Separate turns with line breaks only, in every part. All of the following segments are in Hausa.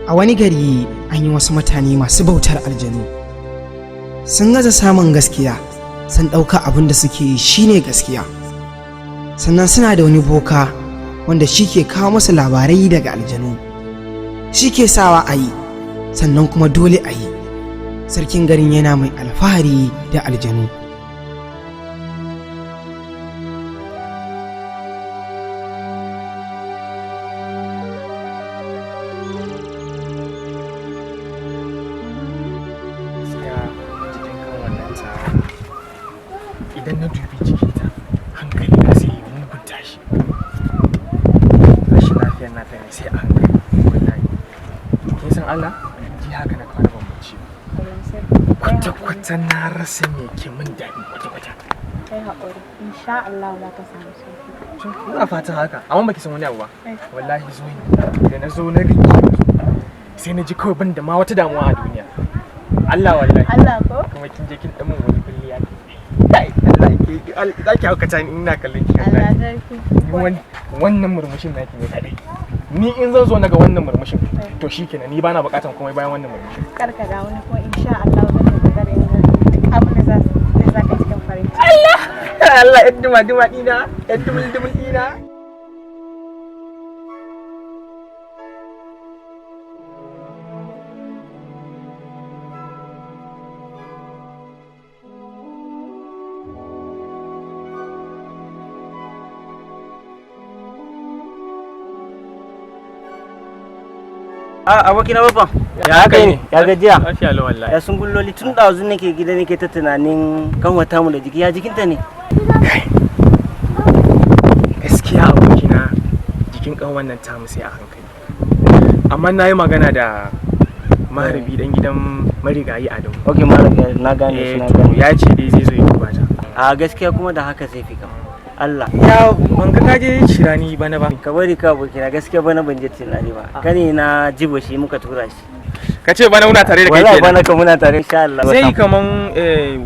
A wani gari an yi wasu mutane masu bautar aljanu. Sun gaza samun gaskiya, sun ɗauka abin da suke yi shine gaskiya. Sannan suna da wani boka wanda shi ke kawo musu labarai daga aljanu. Shi ke sawa a yi, sannan kuma dole a yi. Sarkin garin yana mai alfahari da aljanu.
Gaskiya jikin kan wannan ta, idan na dubi jikinta hankali na sai ya mugun tashi. Rashin lafiyar nata ne sai a hankali wallahi. Kin san Allah, ji haka na kwana ban bacci ba kwata kwata, na rasa me ke min daɗi kwata kwata.
Kai haƙuri, insha Allah za ka samu sauki.
Ina fatan haka, amma baki san wani abu ba wallahi. Zo ni da na zo na rike, sai na ji kawai ban da ma wata damuwa a duniya, Allah wallahi.
Allah ko?
Kuma kin je kin dan mun wani kulliya, kai Allah ke za ki haukata ni ina kallon ki.
Allah
wallahi.
sarki.
Ni wannan murmushin naki ne kadai, ni in zan zo naga wannan murmushin to shikenan, ni bana bukatan komai bayan wannan murmushin.
Kar ka damu, ni kuma insha Allah zan yi kokarin duk abin da za zai saka cikin farin ciki.
Allah Allah, yan duma duma dina, yan dumul dumul dina.
A abokina babban.
Ya haka ne?
Ya gajiya?
Lafiya lau wallahi.
Ya sun gulloli? Tun ɗazu nake gida nake ta tunanin kan wata mu da jiki, ya jikinta ne?
Gaskiya abokina, jikin kan wannan tamu sai a hankali, amma na yi magana da maharbi dan gidan marigayi Adamu.
Ok, malam, na gane
Eh,
shi, na
to
gane.
ya ce dai zai zo ya duba ta.
A gaskiya kuma da haka zai fi kama Allah.
Ya ban ga kaje shirani bana ba?
Ka bari ka abokina, gaskiya bana ban je tunani ba. Kani na jibo shi muka tura shi.
Ka ce bana muna tare da kai
Wallahi
kenan.
bana ka muna tare insha Allah.
Zai yi kaman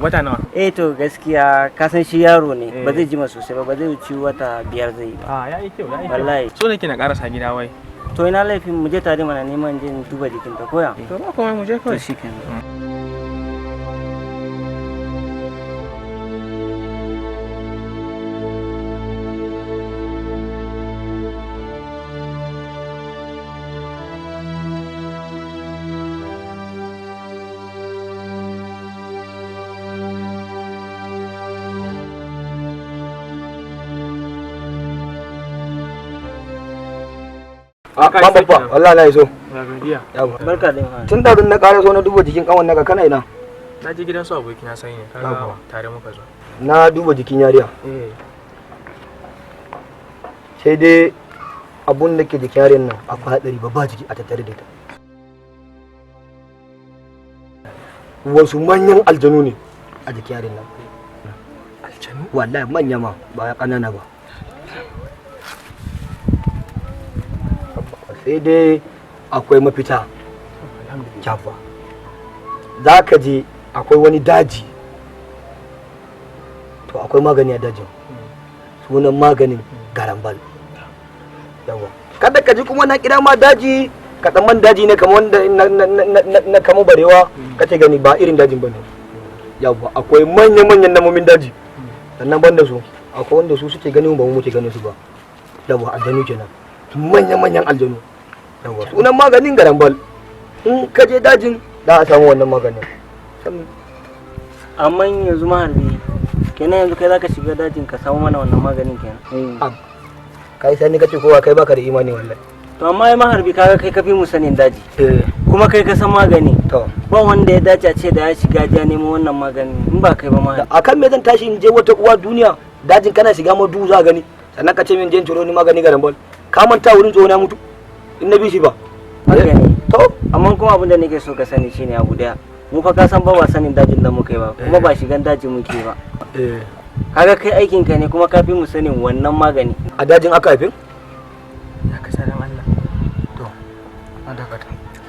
wata nawa?
Eh to gaskiya ka san shi yaro ne, ba
Eh.
zai jima sosai ba, ba zai wuci wata 5 zai yi ba.
A ya yi kyau, ya yi.
Wallahi.
So nake na karasa gida wai.
To ina laifin mu je tare mana, neman jin duba jikinta koya.
To ba komai, mu je
To
kawai.
shikenan.
A
Ka
ban
isa
babba
kenan.
wallahi na iso.
Ya godiya.
Yawa.
Barka da yamma.
Tun da na ƙara so na duba jikin kanwan naka, kana ina?
Na je gidan su abokina sai ne kaga
Yawwa.
tare muka zo.
Na duba jikin yariya.
Eh.
Sai dai abun da ke jikin yariyan nan akwai hatsari babba jiki a tattare da ita. Wasu manyan aljanu ne a jikin yariyan nan.
Aljanu?
Wallahi manya ma, ba ƙanana ba. Sai dai akwai mafita.
Alhamdulillah.
Kyafa. Za ka je akwai wani daji. To akwai magani a dajin. Sunan maganin garambal. Yawa. Kada ka ji kuma na kira ma daji, ka tsamman daji ne kamar wanda na kama barewa kace gani, ba irin dajin bane. Yawa, akwai manya-manyan namomin daji. Sannan banda su, akwai wanda su suke ganin mu ba mu muke ganin su ba. Yawa, aljanu kenan. Manya-manyan aljanu. Yawa, sunan maganin garambal. In ka je dajin za a samu wannan maganin.
Amma yanzu maharbi kenan, yanzu kai zaka shiga dajin ka samu mana wannan maganin kenan?
Kai sani kace kowa kai baka da imani wallahi.
To amma ai maharbi, kaga kai ka fi mu sanin daji,
Eh.
kuma kai ka san magani.
To.
Ba wanda ya dace a ce da ya shiga ya nemo wannan magani in ba kai ba maharbi.
Akan me zan tashi in je wata uwa duniya, dajin kana shiga ma duhu za gani, sannan ka ce min je in ciro ni magani garambal? Ka manta wurin tsoho na mutu in na bi shi ba?
Haka ne.
To.
Amma kuma abin da nake so ka sani shine abu daya, mu fa ka san ba sanin dajin da muka yi ba, kuma ba shigan dajin muke ba.
Eh.
Kaga kai aikin ka ne, kuma ka fi mu sanin wannan magani.
A dajin aka haifin?
Ya kasa dan Allah.
To na dakata.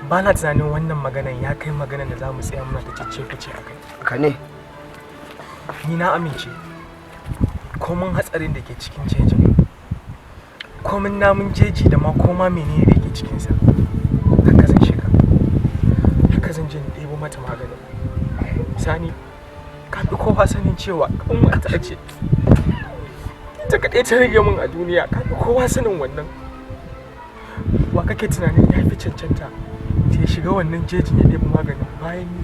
Ba na tunanin wannan maganan ya kai maganan da za mu tsaya muna ta cece kuce a kai.
Ka ne.
Ni na amince. Komin hatsarin da ke cikin jejin, komin namun jeji da ma koma menene da ke cikinsa, haka zan shiga. zan je in ɗebo mata maganin. Sani, ka fi kowa sanin cewa ƙanwata ce. Ita kaɗai ta rage min a duniya, ka fi kowa sanin wannan. Wa kake tunanin ya fi cancanta da ya shiga wannan jejin ya ɗebo maganin bayan ni?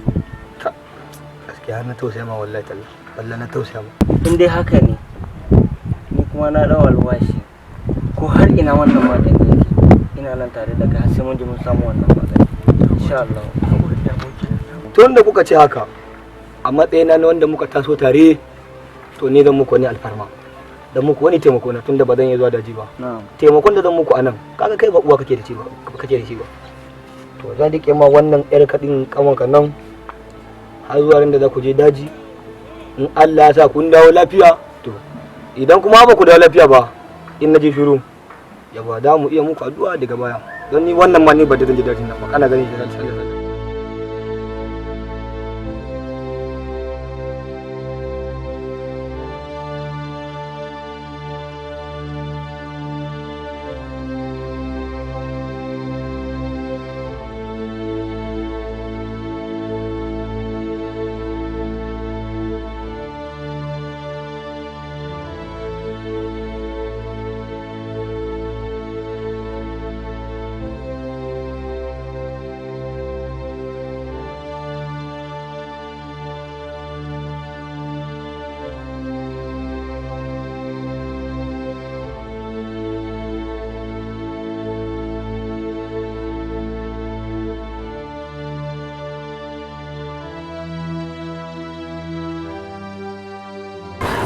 Gaskiya na tausaya ma wallahi tallahi, wallahi na tausaya ma.
In dai haka ne, ni kuma na ɗau alwashi ko har ina wannan magani yake, ina nan tare da kai har sai mun je mun samu wannan magani insha Allah.
Tun da kuka ce haka, a matsayina na wanda muka taso tare, to ni zan muku wani alfarma, dan muku wani taimako na, tunda ba zan iya zuwa daji ba. Taimakon da zan muku anan, kaga kai ba uwa kake da shi ba, kake da shi ba, to zan rike ma wannan yar kadin kanwanka nan har zuwa ran da za ku je daji. In Allah ya sa kun dawo lafiya, to idan kuma ba ku dawo lafiya ba, in na je shiru yawa, da mu iya muku addu'a daga baya. Don ni wannan ma ni ba da zan je dajin nan ba, kana ganin shi zan.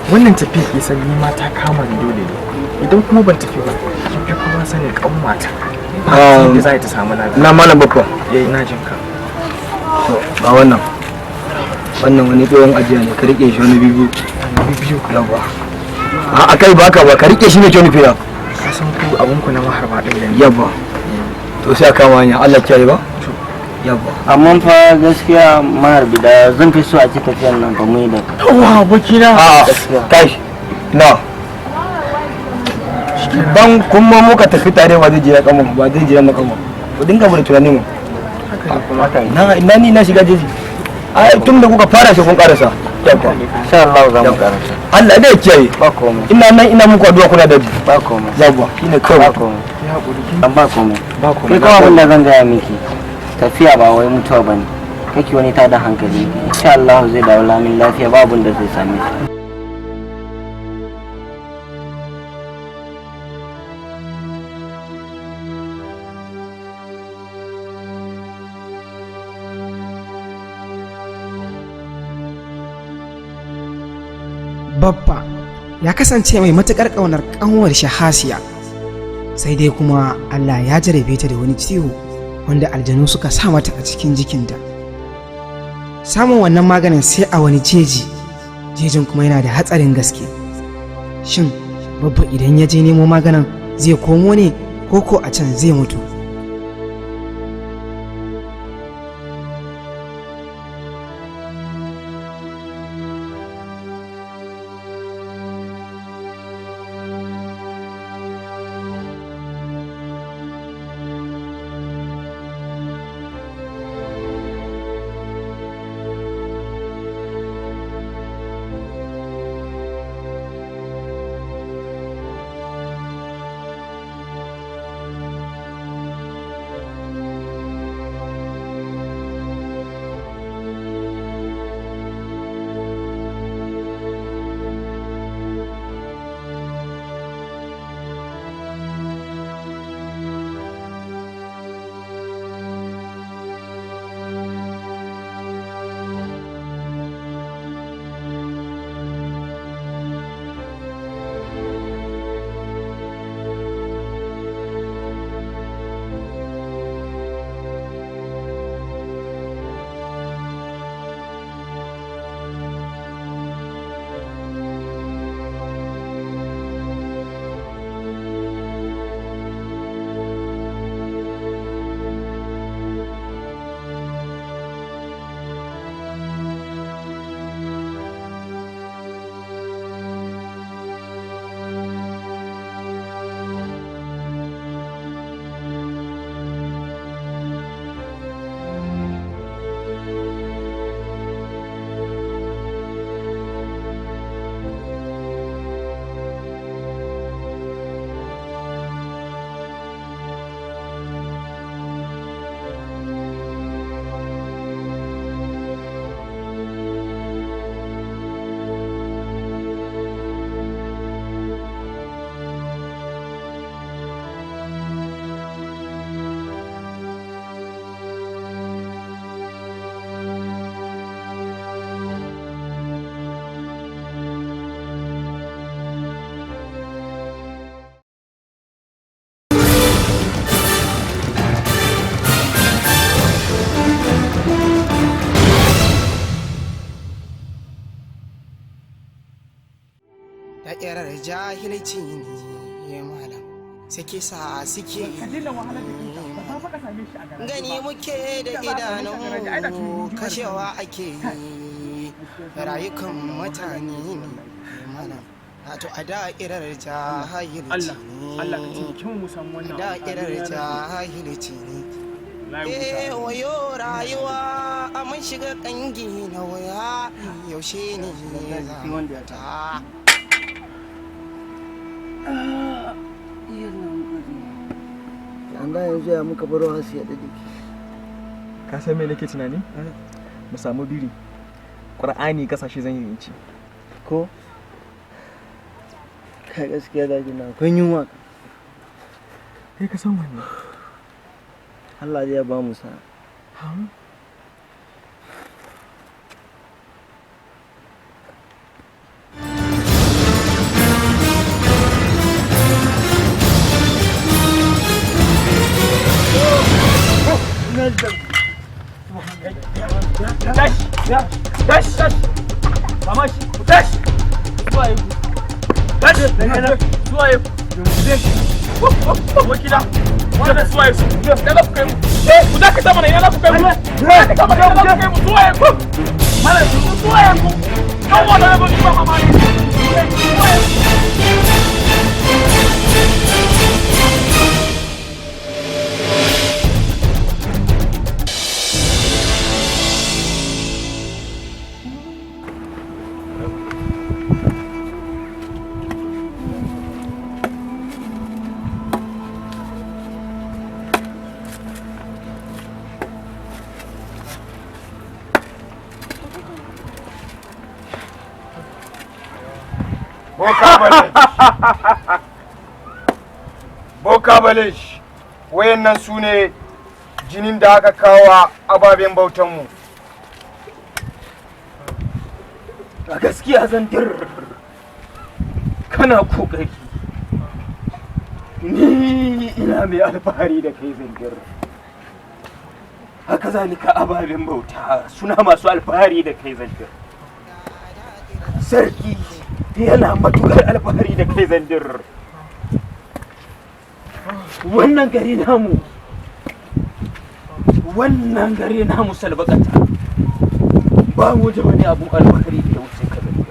Wannan tafiya ke san ni ma ta kama ni dole ne. Idan kuma ban tafi ba, kin fi kowa sanin kanwata. Ba da za ta samu lafiya.
Na malam babba.
Eh, ina jin ka.
To, ba wannan. Wannan wani tsohon ajiya ne, ka rike shi wani biyu.
Biyu.
Yawa. A kai baka ba, ka rike shi ne kyau nufi.
Ka san ku abun ku na maharba din ne.
Yawa. To sai aka kama hanya, Allah kiyaye ba. Yawa.
Amma fa gaskiya maharbi da zan fi so a ci tafiyan nan ba mu yi da ka.
Yawa abokina.
A kai na. Idan kuma muka tafi tare ba zai jira kanmu ba, zai jira na kanmu. Ku dinga mu da tunani mu. Na ina ni na shiga jeji. Ai tun da kuka fara shi kun karasa. Yawa.
Insha Allah za mu karasa.
Allah dai kiyaye.
Ba komai.
Ina nan ina muku addu'a kuna daji.
Ba komai.
Yawa shine kawai.
Ba komai.
Ya hakuri.
An ba komai.
Ba komai.
Kai kawai abin da zan gaya miki. Tafiya ba wai mutuwa bane. Kake wani tada hankali. Insha Allah zai dawo lamin lafiya, ba abin da zai same shi.
Babba ya kasance mai matuƙar ƙaunar ƙanwar shi Hasiya, sai dai kuma Allah ya jarabe ta da wani ciwo wanda aljanu suka sa mata a cikin jikinta. Samun wannan maganin sai a wani jeji, jejin kuma yana da hatsarin gaske. Shin Babba idan ya je nemo maganin zai komo ne ko ko a can zai mutu? Jahilci ne malam suke sa suke. Gani muke da idanunmu, kashewa ake yi rayukan mutane ne malam. Wato a da'irar jahilci
Allah
ne.
Allah ka taimake mu mu samu wannan
A da'irar jahilci ne. Eh, wayo rayuwa, a mun shiga kangi na waya, yaushe ne za mu fita?
An ga yanzu ya muka baro hasu ya dade.
Ka san me nake tunani? Mu samu biri. Qur'ani kasashe zan yi in ci.
Ko kai gaskiya daji na akwai yunwa.
Kai ka san wannan.
Allah zai ba mu sa'a.
Tashi, tashi, tashi. Kama shi, tashi. Zuwa yi. Tashi, zuwa yi. Wakila, wannan zuwa yi su. Ina za ku kai mu? Ku dakata mana, ina za ku kai mu? Ku dakata mana, ina za ku kai mu? Zuwa yi ku. Mana, zuwa yi ku. Kan wannan abin ba mamaki. Zuwa yi.
Boka Balish, wayannan su ne jinin da aka kawo ababen bautanmu.
A gaskiya zan dir kana kokari. Ni ina mai alfahari da kai zandir. Haka zalika ababen bauta suna masu alfahari da kai zandir. Sarki yana matukar alfahari da kai zandir. Wannan gari namu, wannan gari namu Salbakata, ba mu da wani abun alfahari da ya wuce ka zandir.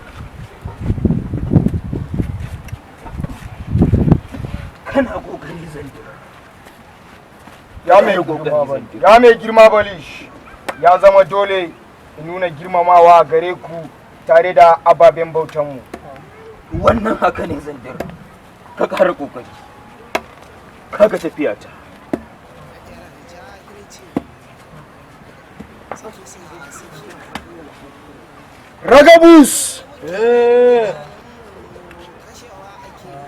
Kana kokari zandir.
Ya mai girma Balish, ya mai girma Balish, ya zama dole in nuna girmamawa gare ku tare da ababen bautanmu.
Wannan haka ne zandir. Ka ƙara kokari. Kaga tafiya ta.
Ragabus!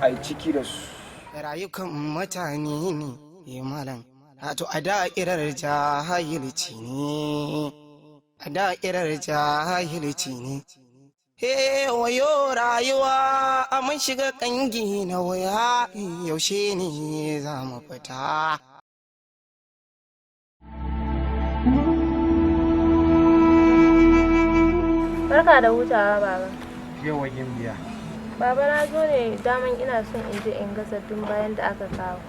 Ai ciki da su.
Rayukan mutane ne malam. Wato a da'irar jahilci ne, a da'irar jahilci ne. He wayo rayuwa, a mun shiga kangi na waya, yaushe ne za mu fita?
Barka da hutawa, baba.
Yawa gimbiya.
Baba, na zo ne daman ina son in je in ga sabbin bayan da aka kawo.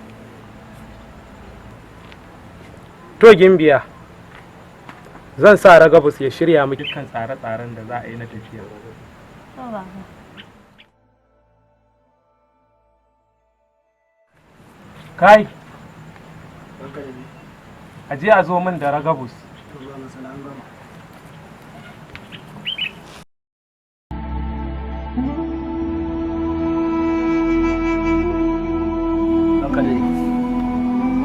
To gimbiya, zan sa Ragabus ya shirya miki dukkan tsare-tsaren da za a yi na tafiya.
To baba.
Kai, a je a zo min da Ragabus.
Ranka dade.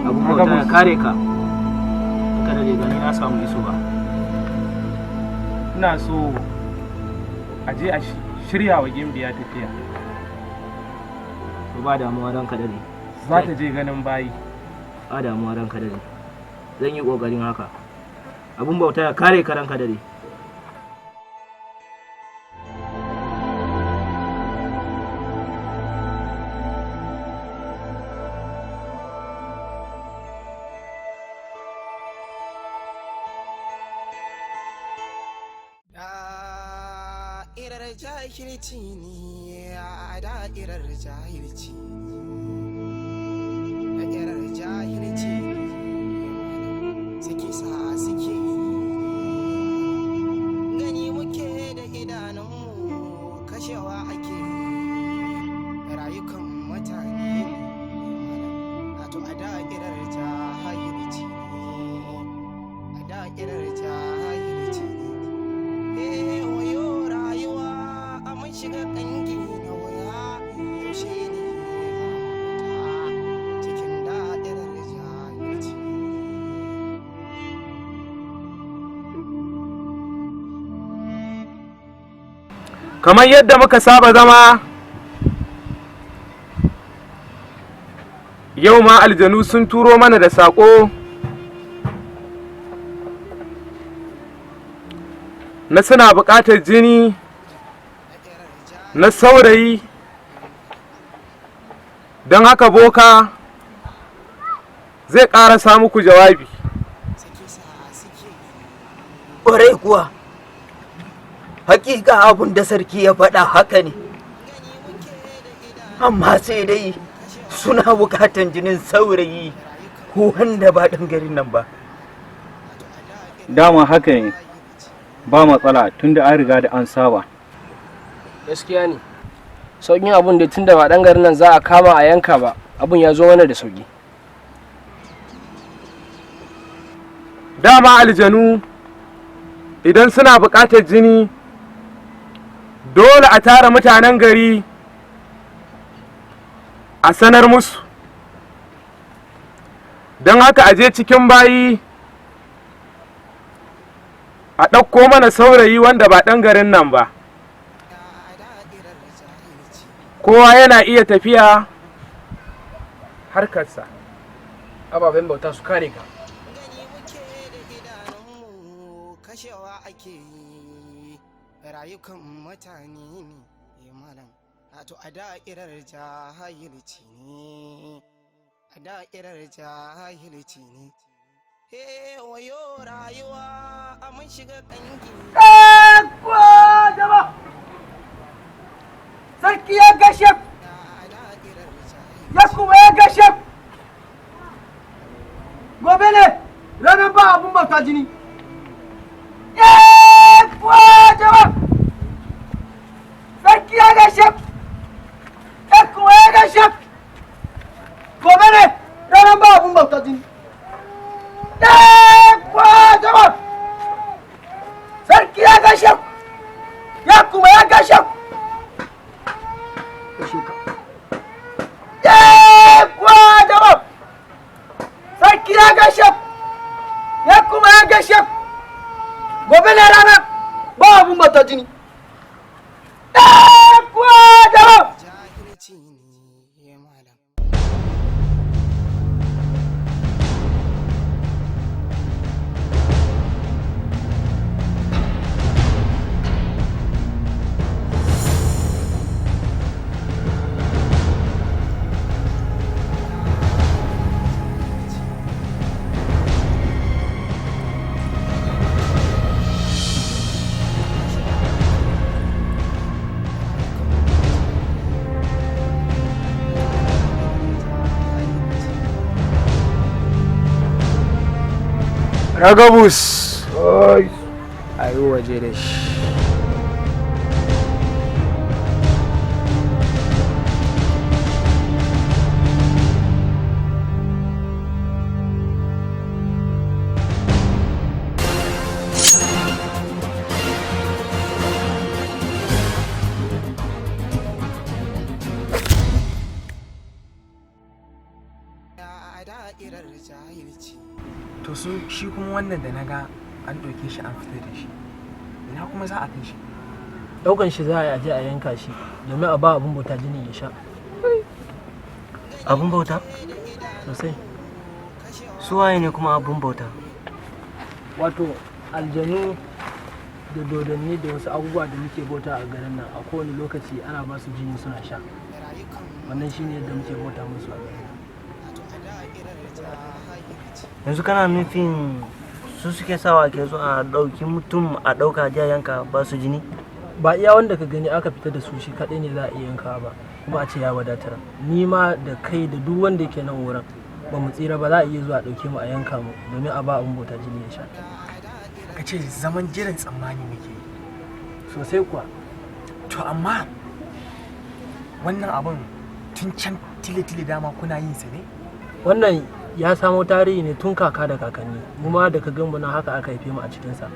Abun bauta ya kare ka. Ranka dade, gani na samu iso ba.
Ina so a je a shirya wa gimbiya tafiya.
To ba damuwa, ranka dade.
Za ta je ganin bayi.
Ba damuwa, ranka dade. Zan yi kokarin haka. Abun bauta ya kare ka, ranka dade.
Da'irar jahilci ne. A da'irar jahilci, da'irar jahilci suke sa suke gani muke da idanunmu, kashewa ake rayukan mutane, wato a da'irar jahilci, a da'irar jahilci. Eh, wayo rayuwa, a mun shiga kangi na waya, yaushe ne za mu fita cikin da'irar jahilci?
Kamar yadda muka saba zama, yau ma aljanu sun turo mana da saƙo na suna buƙatar jini na saurayi. Don haka boka zai ƙarasa muku jawabi.
Ƙwarai kuwa, hakika abun da sarki ya faɗa haka ne, amma sai dai suna bukatan jinin saurayi ko wanda ba ɗan garin nan ba.
Dama haka ne, ba matsala, tunda an riga da an saba.
Gaskiya ne, sauƙin abun da tunda ba ɗan garin nan za a kama a yanka ba, abun ya zo mana da sauƙi.
Dama aljanu idan suna buƙatar jini, dole a tara mutanen gari a sanar musu. Don haka a je cikin bayi a ɗauko mana saurayi wanda ba ɗan garin nan ba. Kowa yana iya tafiya harkarsa.
Ababen bauta su kare ka.
Kashewa ake yi rayukan mutane ne, malam, wato a da'irar jahilci ne, a da'irar jahilci ne. Eh, wayo rayuwa, a mun shiga kangi.
Jama, sarki ya gashe, ya kuma ya gashe. Gobe ne ranar ba abun bauta jini. Jama, sarki ya gashe, ya kuma ya gashe. Gobe ne ranar ba abun bauta jini. Jama, sarki ya gashe, ya kuma ya gashe. Gashe ka. Jama, sarki ya gashe, ya kuma ya gashe. Gobe ne ranar ba abun bauta jini. Jama.
Jahilci ne, malam.
Ragabus, a yi waje da shi.
A da'irar jahilci.
To, su shi kuma wannan da naga an ɗauke shi an fita da shi, ina kuma za a kai shi?
Daukan shi za a yi aje a yanka shi domin a ba abun bauta jinin ya sha.
Abun bauta?
Sosai.
Su waye ne kuma abun bauta?
Wato aljanu da dodanni da wasu abubuwa da muke bauta a garin nan, a kowane lokaci ana ba su jini suna sha. Wannan shine yadda muke bauta musu a garin nan.
Yanzu kana nufin su suke sawa ke so a ɗauki mutum a ɗauka a yanka ba su jini?
Ba iya wanda ka gani aka fita da su shi kaɗai ne za a iya yankawa ba, kuma a ce ya wadatar. Ni ma da kai da duk wanda yake nan wurin ba mu tsira ba, za a iya zuwa a ɗauke mu a yanka mu domin a ba abin bauta jini ya sha.
Ka ce zaman jiran tsammani muke yi.
Sosai kuwa.
To amma wannan abun tun can tile-tile dama kuna yin sa ne?
Wannan ya samo tarihi ne tun kaka da kakanni. Mu ma da ka gan mu nan haka aka haife mu a cikinsa,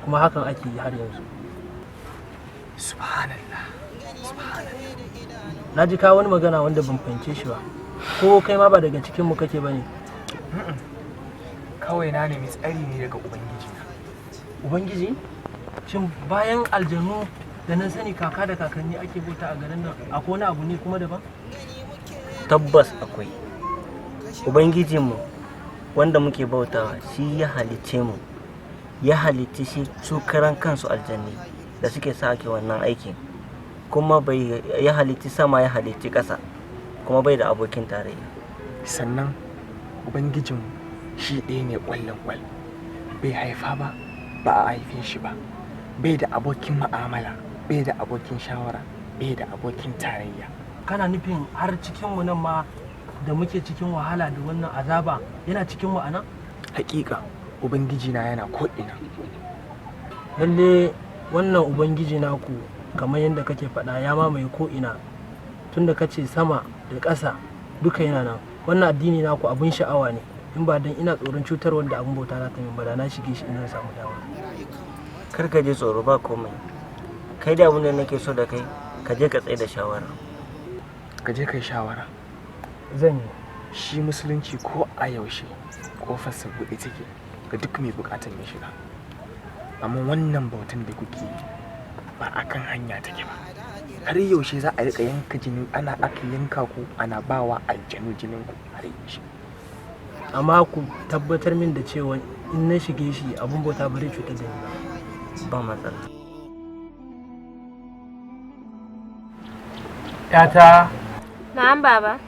kuma hakan ake yi har yanzu.
Subhanallah, subhanallah.
Na ji ka wani magana wanda ban fahimce shi ba. Ko kai ma ba daga cikin mu kake bane?
Kawai na nemi tsari ne daga Ubangiji na.
Ubangiji? Shin bayan aljanu da na sani kaka da kakanni ake bauta a garin nan, akwai wani abu ne kuma daban?
Tabbas akwai. Ubangijinmu wanda muke bautawa shi ya halicce mu, ya halicci shi su karan kansu aljanni da suke sa ake wannan aikin, kuma bai ya halicci sama ya halicci ƙasa, kuma bai da abokin tarayya.
Sannan Ubangijinmu shi ɗaya ne ƙwallon ƙwal, bai haifa ba, ba a haife shi ba, bai da abokin ma'amala, bai da abokin shawara, bai da abokin tarayya.
Kana nufin har cikinmu nan ma da muke cikin wahala da wannan azaba yana cikin mu anan?
Hakika Ubangiji na yana ko'ina.
Lalle wannan Ubangiji naku kamar yadda kake faɗa ya mamaye ko'ina, tunda kace sama da ƙasa duka yana nan. Wannan addini naku abun sha'awa ne, in ba dan ina tsoron cutar wanda abun bauta za ta min ba da na shige shi in zan samu dama.
Kar ka ji tsoro, ba komai. Kai da abun da nake so da kai, ka je ka tsaye da shawara.
Ka je ka yi shawara.
Zan yi.
Shi musulunci ko a yaushe kofarsa buɗe take ga duk mai buƙatar ya shiga. Amma wannan bautan da kuke yi ba a kan hanya take ba. Har yaushe za a riƙa yanka jini, ana aka yanka ku ana bawa aljanu jinin ku har yaushe?
Amma ku tabbatar min da cewa in na shige shi abun bauta ba zai cutar da ni ba.
Ba matsala.
Yata.
Na'am baba.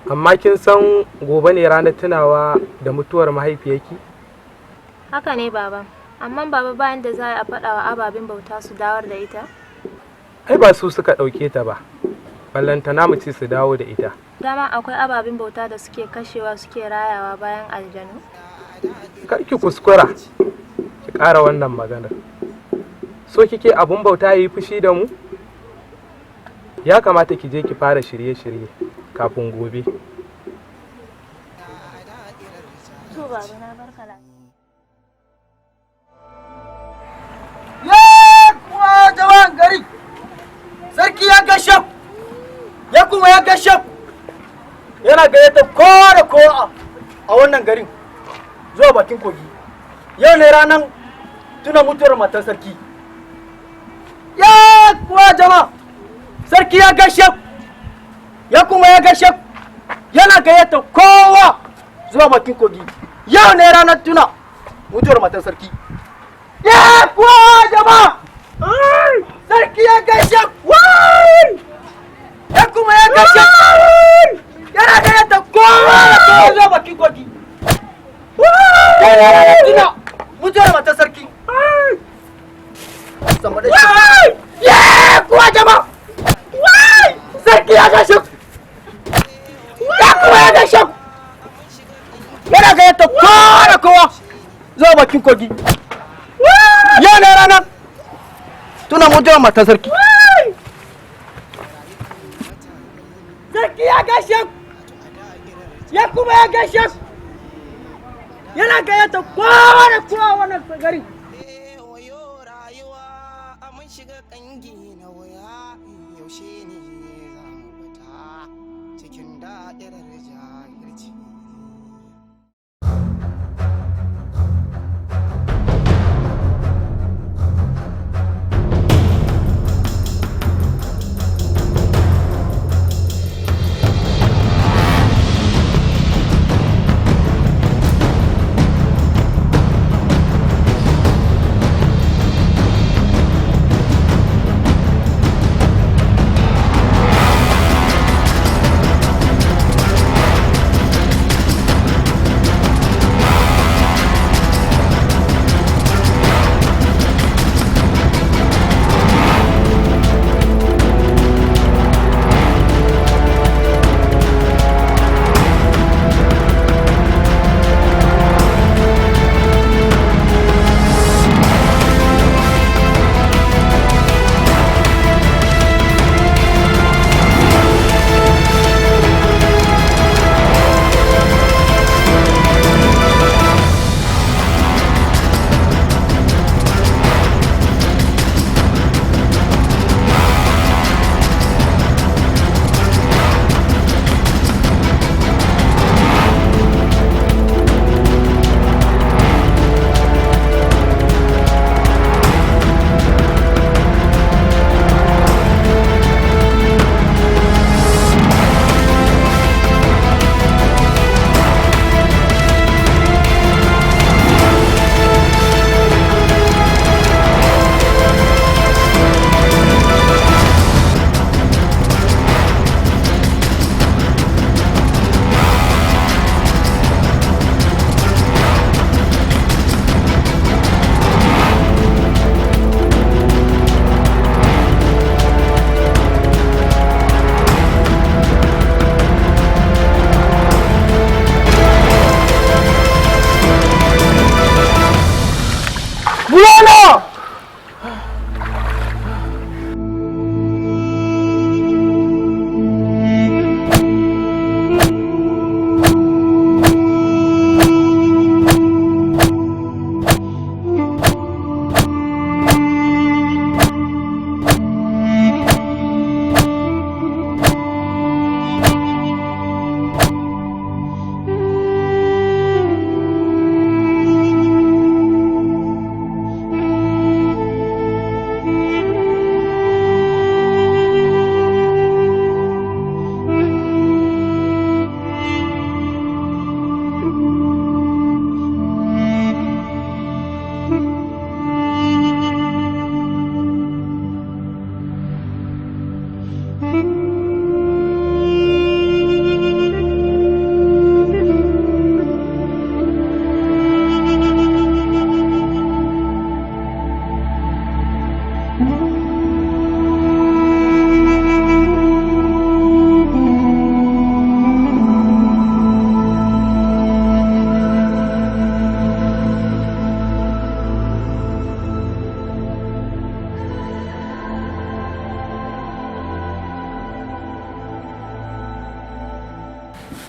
Amma kin san gobe ne ranar tunawa da mutuwar mahaifiyarki?
Haka ne baba. Amma baba bayan da za a faɗa wa ababen bauta su dawar da ita?
Ai ba su suka ɗauke ta ba. Ballantana mu ce su dawo da ita.
Dama akwai ababen bauta da suke kashewa suke rayawa bayan aljanu?
Kar ki kuskura ki ƙara wannan maganar. So kike abun bauta yayi fushi da mu? Ya kamata ki je ki fara shirye-shirye kafin gobe.
To baba na barka lafiya.
Ya kuwa jama'an gari, sarki ya gaishe ku, ya kuma ya gaishe ku. Yana gayyata kowa da kowa a wannan garin zuwa bakin kogi. Yau ne ranar tuna mutuwar matar sarki. Ya kuwa jama'a, sarki ya gaishe ku, ya kuma ya gaishe ku. Yana gayyata kowa zuwa bakin kogi. Yau ne ranar tuna mutuwar matar sarki. Ya kuwa jama'a, sarki ya gaishe ku, ya kuma ya gaishe ku. Yana gayyata kowa da kowa zuwa bakin kogi. Yau ne ranar tuna mutuwar matar sarki. Ya kuwa jama'a, sarki ya gaishe ku, ya kuma ya gaishe ku. Yana gayyata kowa da kowa zuwa bakin kogi. Yau ne ranar tuna mutuwar matar sarki. Sarki ya gaishe ku, ya kuma ya gaishe ku. Yana gayyata kowa da kowa wannan garin.
Yaushe ne za mu fita cikin da'irar jahilci?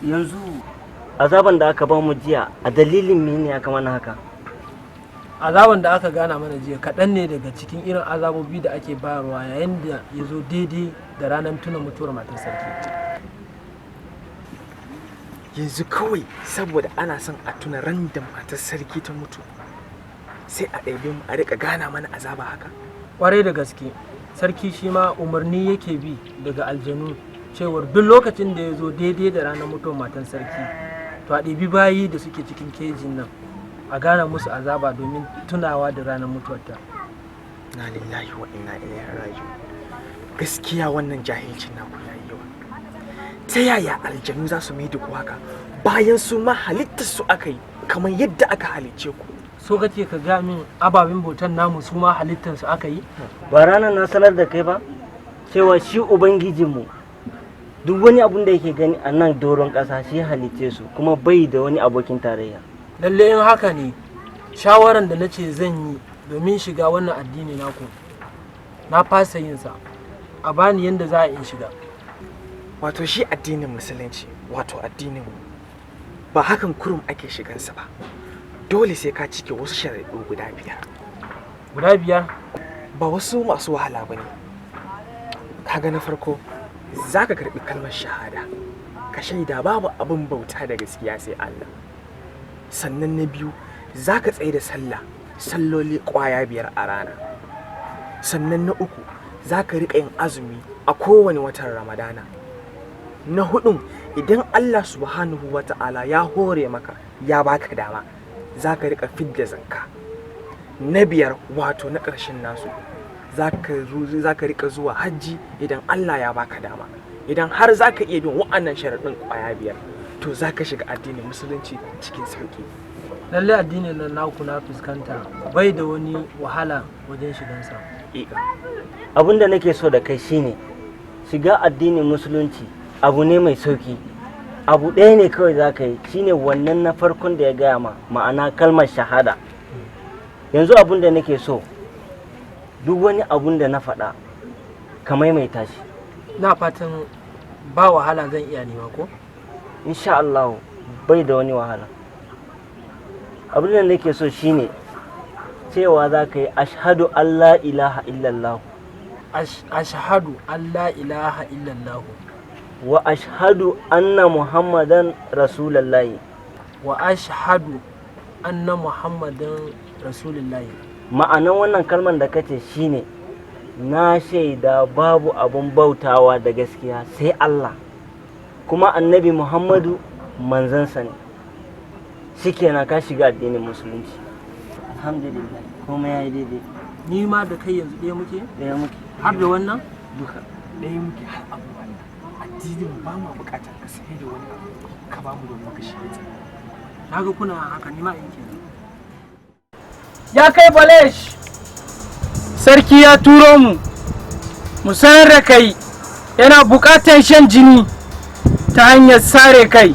Yanzu azaban da aka ba mu jiya a dalilin mene aka mana haka?
Azaban da aka gana mana jiya kaɗan ne daga cikin irin azabobi da ake bayarwa yayin da ya zo daidai da ranar tuna mutuwar matar sarki.
Yanzu kawai saboda ana son a tuna ran da matar sarki ta mutu, sai a ɗaibe mu a riƙa gana mana azaba haka?
Kwarai da gaske, sarki shi ma umarni yake bi daga aljanu cewar duk lokacin da ya zo daidai da ranar mutuwar matan sarki, to a ɗebi bayi da suke cikin kejin nan a gana musu azaba domin tunawa da ranar mutuwarta.
Na lillahi wa inna ilaihi raji'un. Gaskiya wannan jahilcin naku yayi yawa. Ta yaya aljanu za su mai da ku haka bayan su ma halittar su aka yi kamar yadda aka halicce ku?
So kake ka ga min ababen bautan namu su ma halittar su aka yi?
Ba ranar na sanar da kai ba cewa shi ubangijinmu duk wani abun da yake gani a nan doron ƙasa shi halicce su, kuma bai da wani abokin tarayya.
Lalle in haka ne, shawaran da nace zan yi domin shiga wannan addini naku na fasa yin sa. A bani yanda za a in shiga.
Wato shi addinin musulunci, wato addinin mu, ba hakan kurum ake shigansa ba. Dole sai ka cike wasu sharaɗu guda 5.
Guda 5?
Ba wasu masu wahala ba ne. Kaga na farko, za ka karɓi kalmar shahada, ka shaida babu abin bauta da gaskiya sai Allah. Sannan na biyu, za ka tsaye da sallah, salloli 5 a rana. Sannan na uku, za ka riƙa yin azumi a kowane watan Ramadana. Na hudun, idan Allah subhanahu wa ta'ala ya hore maka, ya baka dama, za ka riƙa fidda zakka. Na 5, wato na ƙarshen nasu, za ka riƙa zuwa hajji idan Allah ya baka dama. Idan har za ka iya bin wa'annan sharaɗin 5, to za ka shiga addinin musulunci cikin sauƙi.
Lallai addinin nan naku na fuskanta bai da wani wahala wajen shigansa.
Abin da nake so da kai shine shiga addinin musulunci abu ne mai sauki. Abu ɗaya ne kawai za ka yi, shine wannan na farkon da ya gaya ma, ma'ana kalmar shahada. Yanzu abin da nake so, duk wani abun da na faɗa ka maimaita shi.
Na fatan ba wahala zan iya nema ko?
Insha Allah bai da wani wahala. Abin da nake so shine cewa za ka yi ashhadu an la ilaha illallah.
Ashhadu an la ilaha illallah.
Wa ashhadu anna Muhammadan rasulullahi.
Wa ashhadu anna Muhammadan rasulullahi.
Ma'anan wannan kalmar da kace shine na shaida babu abun bautawa da gaskiya sai Allah, kuma annabi Muhammadu manzansa ne. Shikenan ka shiga addinin musulunci. Alhamdulillah, komai yayi daidai.
Ni ma da kai yanzu ɗaya muke?
Ɗaya muke.
Har da wannan?
Duka.
Ɗaya muke har abu wannan. Addinin ba ma buƙatar ka sai da wani abu ka ba mu domin ka shige ta.
Na ga kuna haka, ni ma in kenan.
Ya kai Balesh, sarki ya turo mu, mu sanar da kai yana buƙatar shan jini ta hanyar sare kai.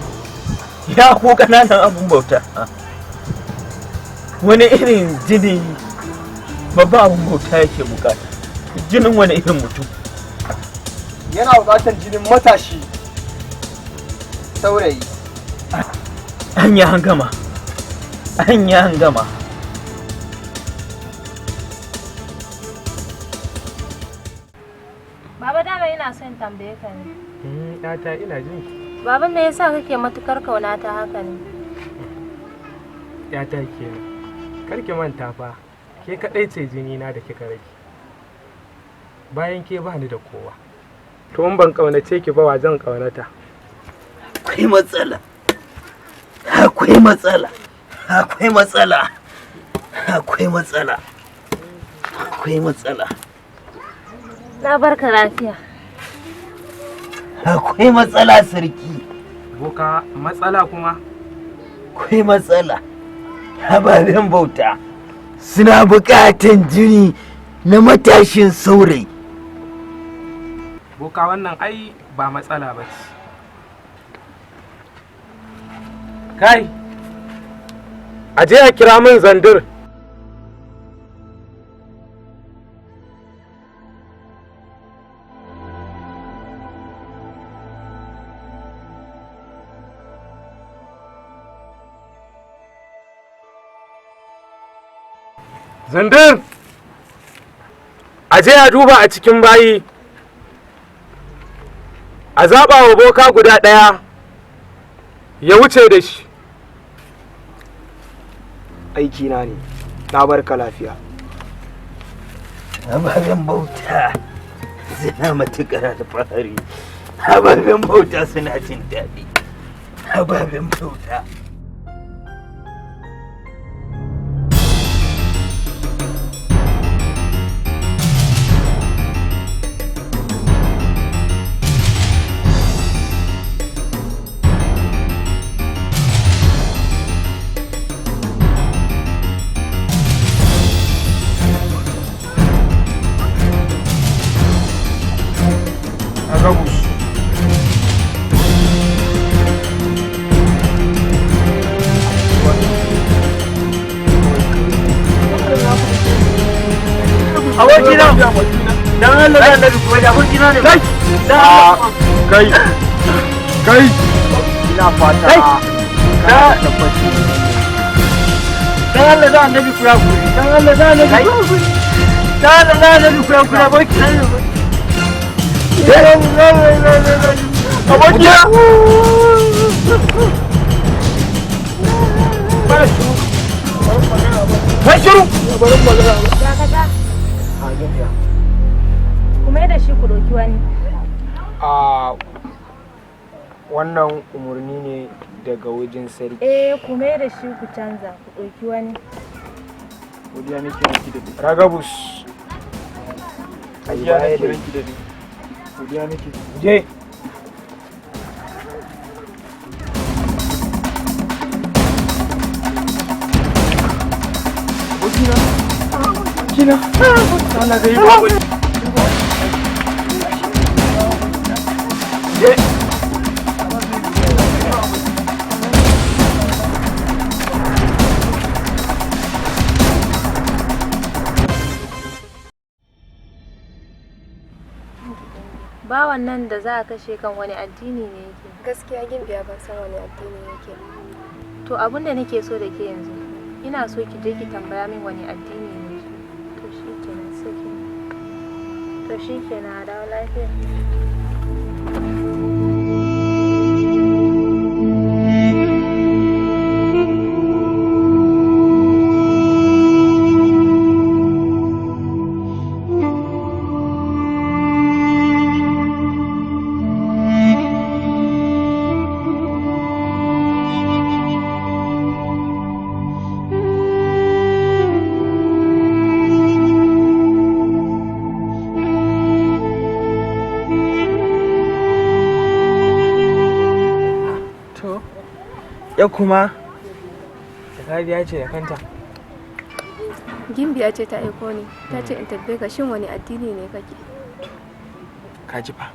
Ya ku ƙananan abun bauta, wani irin jini babban abun bauta yake bukata? Jinin wani irin mutum?
Yana bukatar jinin matashi saurayi.
An yi an gama, an yi an gama.
Baba, dama ina son tambaye ka ne.
Ɗata, ina jin ki.
Baba, me yasa kake matukar kauna ta haka ne?
Ƴata kenan. Kar ki manta fa, ke kaɗai ce jini na da kika rage. Bayan ke bani da kowa. To in ban kaunace ki ba, wa zan kaunata?
Akwai matsala. Akwai matsala. Akwai matsala. Akwai matsala. Akwai matsala.
Na barka lafiya.
Akwai matsala sarki.
Boka, matsala kuma?
Akwai matsala. Ababen bauta suna buƙatan jini na matashin saurayi.
Boka, wannan ai ba matsala ba ce. Kai, a je a kira min Zandir. Zindir! A je a duba a cikin bayi, a zaɓa wa boka guda ɗaya ya wuce da shi.
Aiki na ne, na barka lafiya.
Ababen bauta suna matuƙar alfahari, ababen bauta suna jin daɗi, ababen bauta.
Agabus.
Abokina! Dan Allah da Annabi kuma da abokina ne.
Kai! Kai! Kai! Ina fata ka tabbaci.
Dan Allah da Annabi kura kuri. Dan Allah da Annabi kura kuri. Dan Allah da Annabi kura kuri abokina ne.
Abokina! Kai shiru!
Dakata. Kuma da shi ku ɗauki wani.
A wannan umarni ne daga wajen sarki.
Eh, ku mai da shi ku canza, ku ɗauki wani.
Godiya nake miki da Ragabus. Godiya nake miki da Godiya nake. Je. Abokina. Abokina. Allah zai yi ba. Je.
Bawan nan da za a kashe kan wani addini ne yake?
Gaskiya Gimbiya ban san wani addini yake.
To abin da nake so da ke yanzu, ina so ki je ki tambaya min wani addini ne. To shi kenan sai ki. To shi kenan a dawo lafiya.
To, ya kuma jakadiya ce da kanta.
Gimbiya ce ta aiko ni, ta ce in tambaye ka shin wani addini ne kake?
Ka ji fa.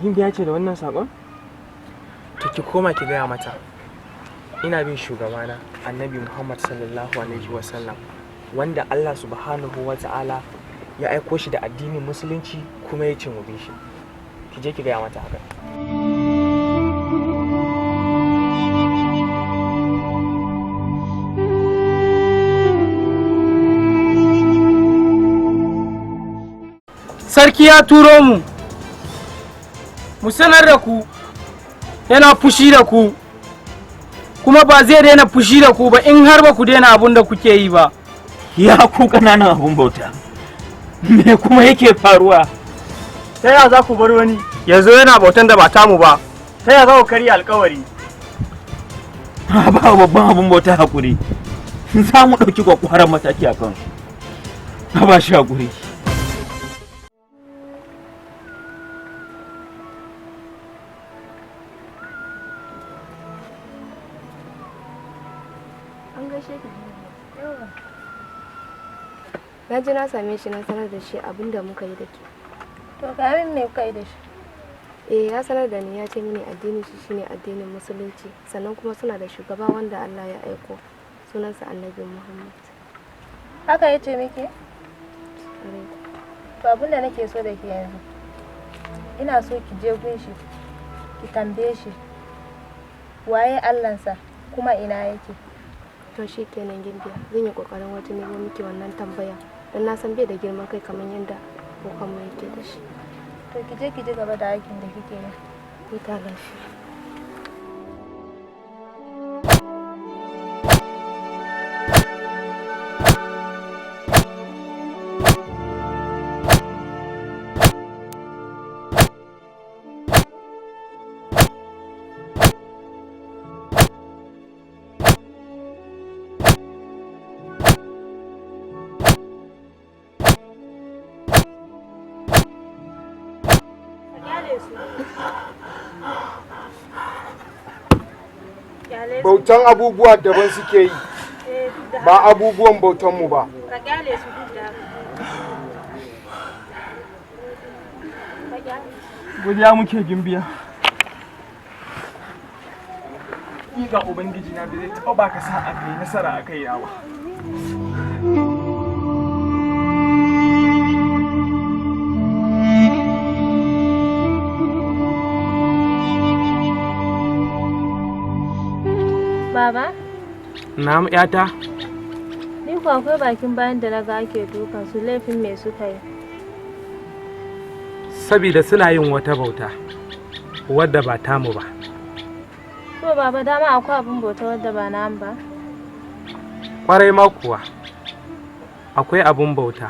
Gimbiya ce da wannan saƙon? To ki koma ki gaya mata. Ina bin shugabana Annabi Muhammad sallallahu alaihi wasallam wanda Allah subhanahu wa ta'ala ya aiko shi da addinin musulunci kuma ya ce mu bi shi. Ki je ki gaya mata haka.
Sarki ya turo mu, mu sanar da ku yana fushi da ku, kuma ba zai daina fushi da ku ba in har ba ku daina abun da kuke yi ba.
Ya ku ƙananan abun bauta. Me kuma yake faruwa?
Ta ya za ku bar wani ya zo yana bautan da ba tamu ba? Ta ya za ku karya alkawari?
Ba babban abun bauta hakuri. Za mu ɗauki kwakwaran mataki a kansu. Ba shi hakuri.
An gaishe ki. Na je na same shi na sanar da shi abin da muka yi da ke.
To ga min me kuka yi da shi?
Eh, ya sanar da ni, ya ce mini addinin shi shine addinin musulunci, sannan kuma suna da shugaba wanda Allah ya aiko, sunansa Annabi Muhammad.
Haka ya ce miki? To abin da nake so da ke yanzu, ina so ki je gun shi, ki tambaye shi waye Allahnsa kuma ina yake.
To shi kenan Gimbiya, zan yi kokarin wajen nemo miki wannan tambaya don na san bai da girman kai kamar yadda bokanmu yake da shi.
To ki je ki ci gaba da aikin da kike yi.
Huta lafiya.
Bautan abubuwa daban suke yi, ba abubuwan bautanmu ba.
Ka kyale su duk da haka. Ka kyale su.
Godiya muke, Gimbiya. Ni ga Ubangiji na bai zai taɓa baka sa'a kai nasara a kai ba.
Baba,
Na'am, yata.
Ni kuwa akwai bakin bayan da naga ake dukan su, laifin me suka yi?
Sabida suna yin wata bauta wadda ba tamu ba.
To baba, dama akwai abin bauta wadda ba namu ba.
Kwarai ma kuwa, akwai abun bauta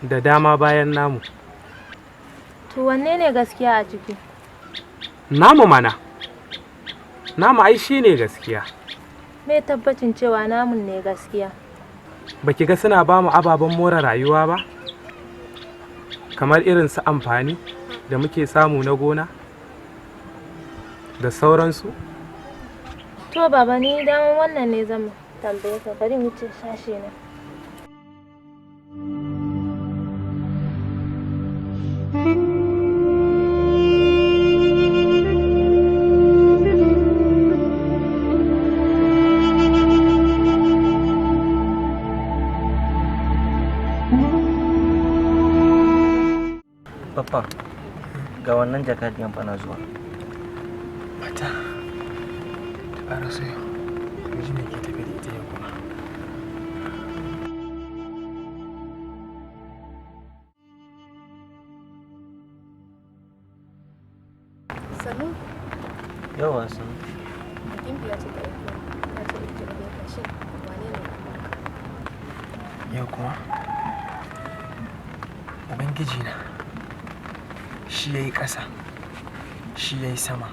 da dama bayan namu.
To wanne ne gaskiya a ciki?
Namu mana. Namu ai shi ne gaskiya.
Me tabbacin cewa namun ne gaskiya?
Baki ga suna ba mu ababen more rayuwa ba? Kamar irin su amfani da muke samu na gona da sauransu.
To baba, ni dama wannan ne zan tambaye ka, bari mu ce sashe na.
Papa, ga wannan jakadiyan fa na zuwa.
Mata, ta ƙara so yau, ji me ke tafi da ita yau kuma.
Sannu.
Yawa, sanu.
Gimbiya ce ta aiko ni, ta ce in tambaye ka shin wane ne Allahnka?
Yau kuma, Ubangiji na shi ya yi ƙasa, shi ya yi sama,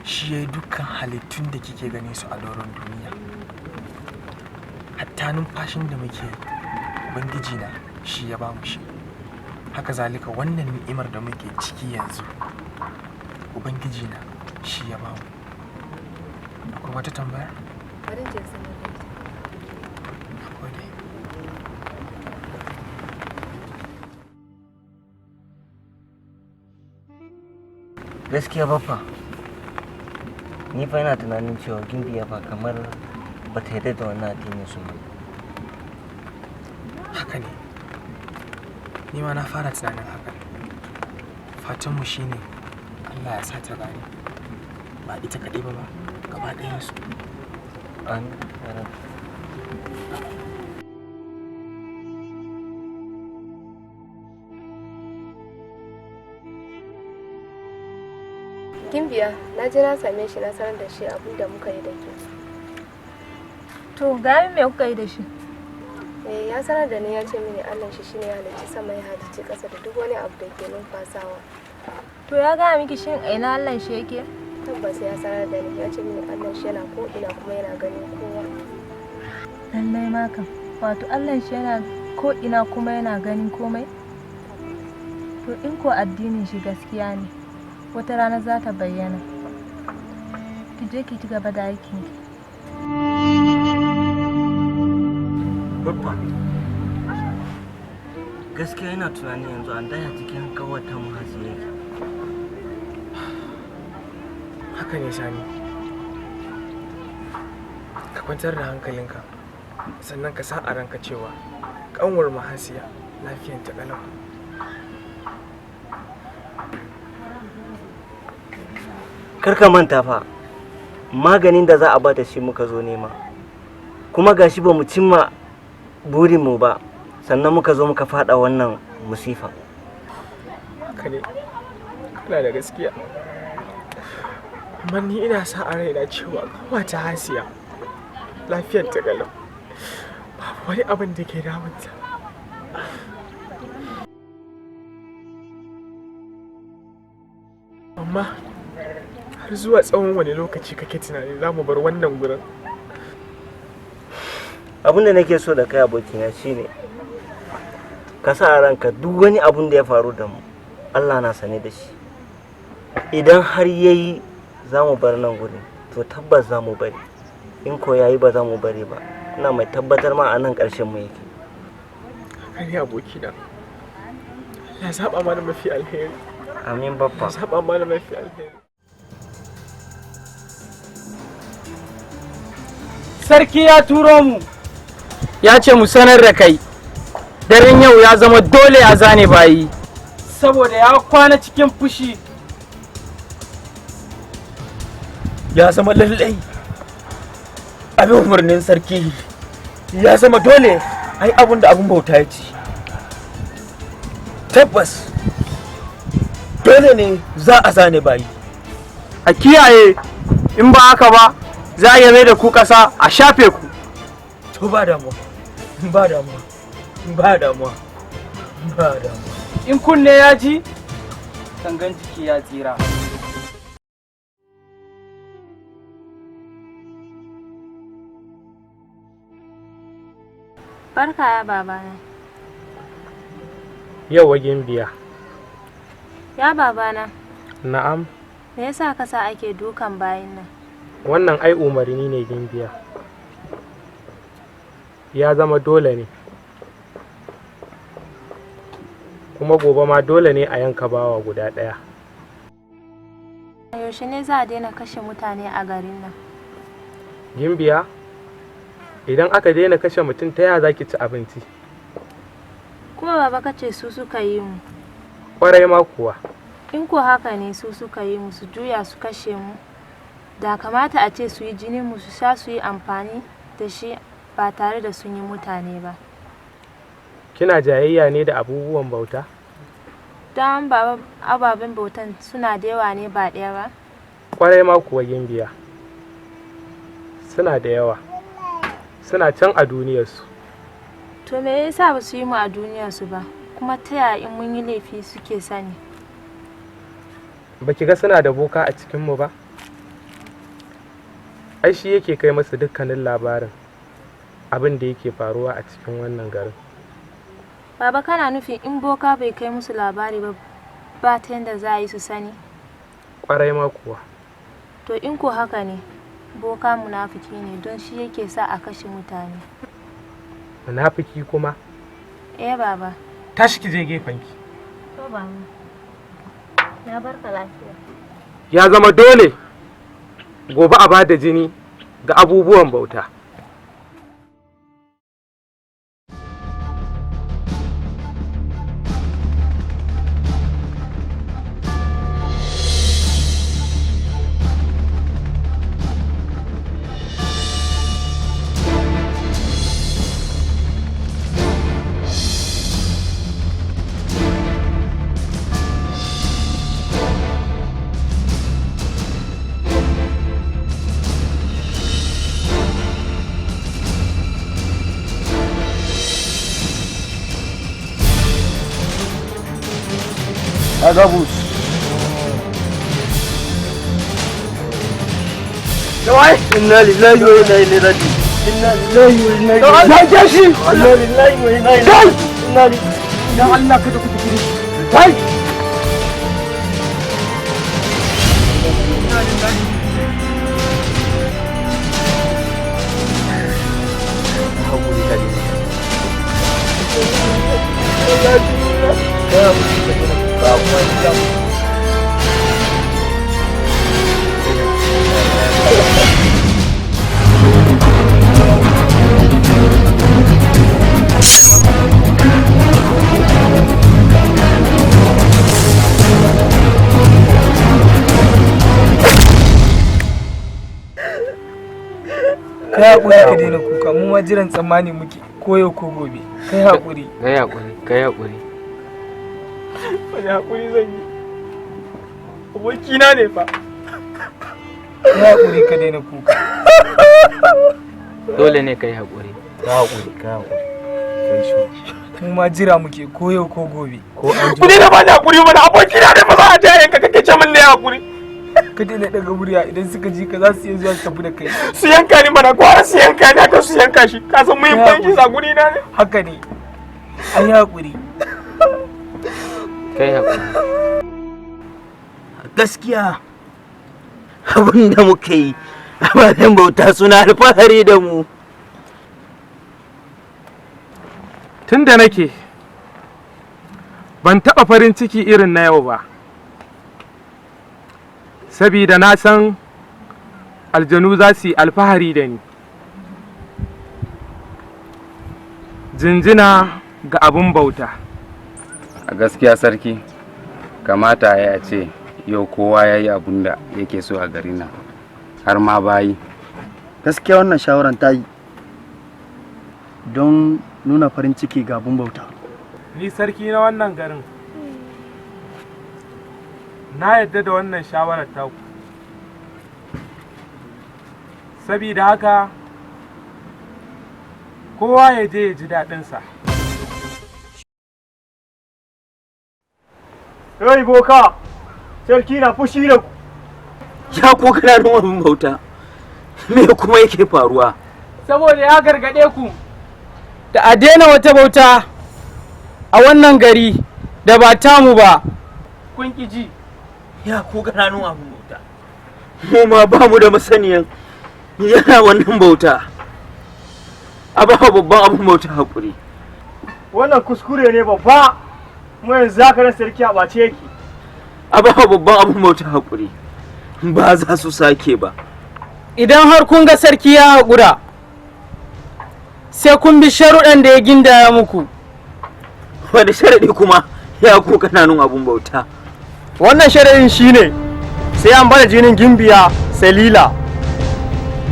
shi ya yi dukkan halittun da kike gane su a doron duniya. Hatta numfashin da muke yi, Ubangiji na shi ya ba mu shi. Haka zalika wannan ni'imar da muke ciki yanzu, Ubangiji na shi ya ba mu. Akwai wata tambaya?
Bari in je in sanar da ita.
Gode.
Gaskiya Baffa, ni fa ina tunanin cewa Gimbiya fa kamar ba ta yarda da wannan addinin su ba.
Haka ne, ni ma na fara tunanin hakan. Fatanmu shine Allah ya sa ta gane, ba ita kaɗai ba, gaba ɗayansu.
Amin ya Rabbi.
Gimbiya, na je na same shi, na sanar da shi abin da muka yi da ke.
To ga me kuka yi da shi?
Eh, ya sanar da ni, ya ce mini Allah shi shine ya halicci sama, ya halicci ƙasa da duk wani abu da ke numfasawa.
To ya gaya miki shin a ina Allah shi yake?
Tabbas ya sanar da ni, ya ce mini Allah shi yana ko ina kuma yana ganin kowa.
Lallai ma kam. Wato Allah shi yana ko ina kuma yana ganin komai? To in ko addinin shi gaskiya ne, wata rana za ta bayyana. Ki je ki ci gaba da aikin ki.
Baffa, gaskiya ina tunanin yanzu an daya cikin kawata mu hasi yake.
Haka ne Sani, ka kwantar da hankalinka, sannan ka sa a ranka cewa kanwar Mahasiya lafiyanta ƙalau.
Kar ka manta fa, maganin da za a bata shi muka zo nema. Kuma gashi ba mu cimma burinmu ba, sannan muka zo muka fada wannan musifa.
Haka ne, kana da gaskiya. Amma ni ina sa a raina cewa kanwata Hasiya lafiyar ta galau. Babu wani abin da ke damunta. Amma har zuwa tsawon wani lokaci kake tunani za mu bar wannan gurin?
Abin da nake so da kai abokina shine ka sa a ranka duk wani abun da ya faru da mu, Allah na sane da shi. Idan har yayi za mu bar nan gurin, to tabbas za mu bari. In ko yayi ba za mu bari ba, ina mai tabbatar ma a nan ƙarshen mu yake.
Haka ne abokina. Allah ya zaɓa mana mafi alheri.
Amin baffa.
Ya zaɓa mana mafi alheri.
Sarki ya turo mu, ya ce mu sanar da kai daren yau ya zama dole a zane bayi, saboda ya kwana cikin fushi.
Ya zama lallai abin umarnin sarki, ya zama dole ai abun da abun bauta ya ci. Tabbas dole ne za a zane bayi.
A kiyaye, in ba haka ba za a mai da ku ƙasa a shafe ku.
To ba damuwa, ba damuwa, ba damuwa, ba damuwa.
In kunne ya ji, gangan jiki ya tsira.
Barka ya babana.
Yau gimbiya.
Ya babana.
Na'am.
Me yasa ka sa ake dukan bayin nan?
Wannan ai umarni ne gimbiya. Ya zama dole ne. Kuma gobe ma dole ne a yanka bawa guda ɗaya.
Yaushe ne za a daina kashe mutane a garin nan?
Gimbiya, idan aka daina kashe mutum ta yaya za ki ci abinci?
Kuma baba ka ce su suka yi mu.
Kwarai ma kuwa.
In ko haka ne su suka yi mu, su juya su kashe mu. Da kamata a ce su yi jinin mu su sha su yi amfani da shi ba tare da sun yi mutane ba.
Kina jayayya ne da abubuwan bauta?
Don baba ababen bautan suna da yawa ne ba ɗaya ba?
Kwarai ma kuwa gimbiya. Suna da yawa. Suna can a duniyarsu.
To me yasa ba su yi mu a duniyarsu ba? Kuma ta yaya in mun yi laifi suke sani?
Ba ki ga suna da boka a cikinmu ba? Ai shi yake kai masu dukkanin labarin abin da yake faruwa a cikin wannan garin.
Baba kana nufin in boka bai kai musu labari ba, ba ta yadda za a yi su sani?
Kwarai ma kuwa.
To in ko haka ne, boka munafiki ne don shi yake sa a kashe mutane.
Munafiki kuma?
Eh baba.
Tashi ki je gefenki.
To baba. Na barka lafiya.
Ya zama dole gobe a bada jini ga abubuwan bauta.
Agabus. Jawai. Inna lillahi wa inna ilaihi raji'un. Inna lillahi wa inna ilaihi raji'un. Inna lillahi wa inna ilaihi raji'un. Inna lillahi.
Dan Allah kada ku tafi. Kai.
Hakuri ka ne.
Kai haƙuri ka daina kuka, mu ma jiran tsammani muke ko yau ko gobe. Kai haƙuri.
Kai haƙuri, kai haƙuri.
Wani haƙuri zan yi? Abokina ne fa. Kai haƙuri ka daina kuka.
Dole ne kai haƙuri.
Ka haƙuri, ka haƙuri. Kai shi.
Mu ma jira muke ko yau ko gobe.
Ko an
Ku daina bani haƙuri mana, abokina ne fa za a je yanka kake ce min ne haƙuri. Ka daina daga murya, idan suka ji ka za su iya zuwa su tafi da kai. Su yanka ni mana, gwara su yanka ni haka su yanka shi. Ka san muhimmanci sa guri na ne. Haka ne. Ai haƙuri.
Kai haƙuri.
Gaskiya abin da muka yi, ababen bauta suna alfahari da mu.
Tun da nake ban taɓa farin ciki irin na yau ba, sabida na san aljanu za su yi alfahari da ni. Jinjina ga abin bauta.
A gaskiya sarki, kamata ya ce yau kowa ya yi abun da yake so a garin nan, har ma bayi.
Gaskiya wannan shawaran ta yi don nuna farin ciki ga abun bauta.
Ni sarki na wannan garin na yadda da wannan shawarar taku, sabida haka kowa ya je ya ji daɗinsa.
Hey boka, sarki na fushi da ku.
Ya ko kana da abin bauta, me kuma yake faruwa?
Saboda ya gargaɗe ku da a daina wata bauta a wannan gari da ba tamu ba, kun ƙi ji.
Ya ko ƙananun abin bauta, mu ma ba mu da masaniyan yana wannan bauta. A ba babban abin bauta haƙuri.
Wannan kuskure ne babba, mu yanzu haka ran sarki a ɓace yake.
A ba babban abin bauta haƙuri, ba za su sake ba.
Idan har kun ga sarki ya haƙura, sai kun bi sharuɗan da ya gindaya muku.
Wani sharaɗi kuma, ya ku ƙananun abin bauta?
Wannan sharaɗin shine sai an bada jinin Gimbiya Salila.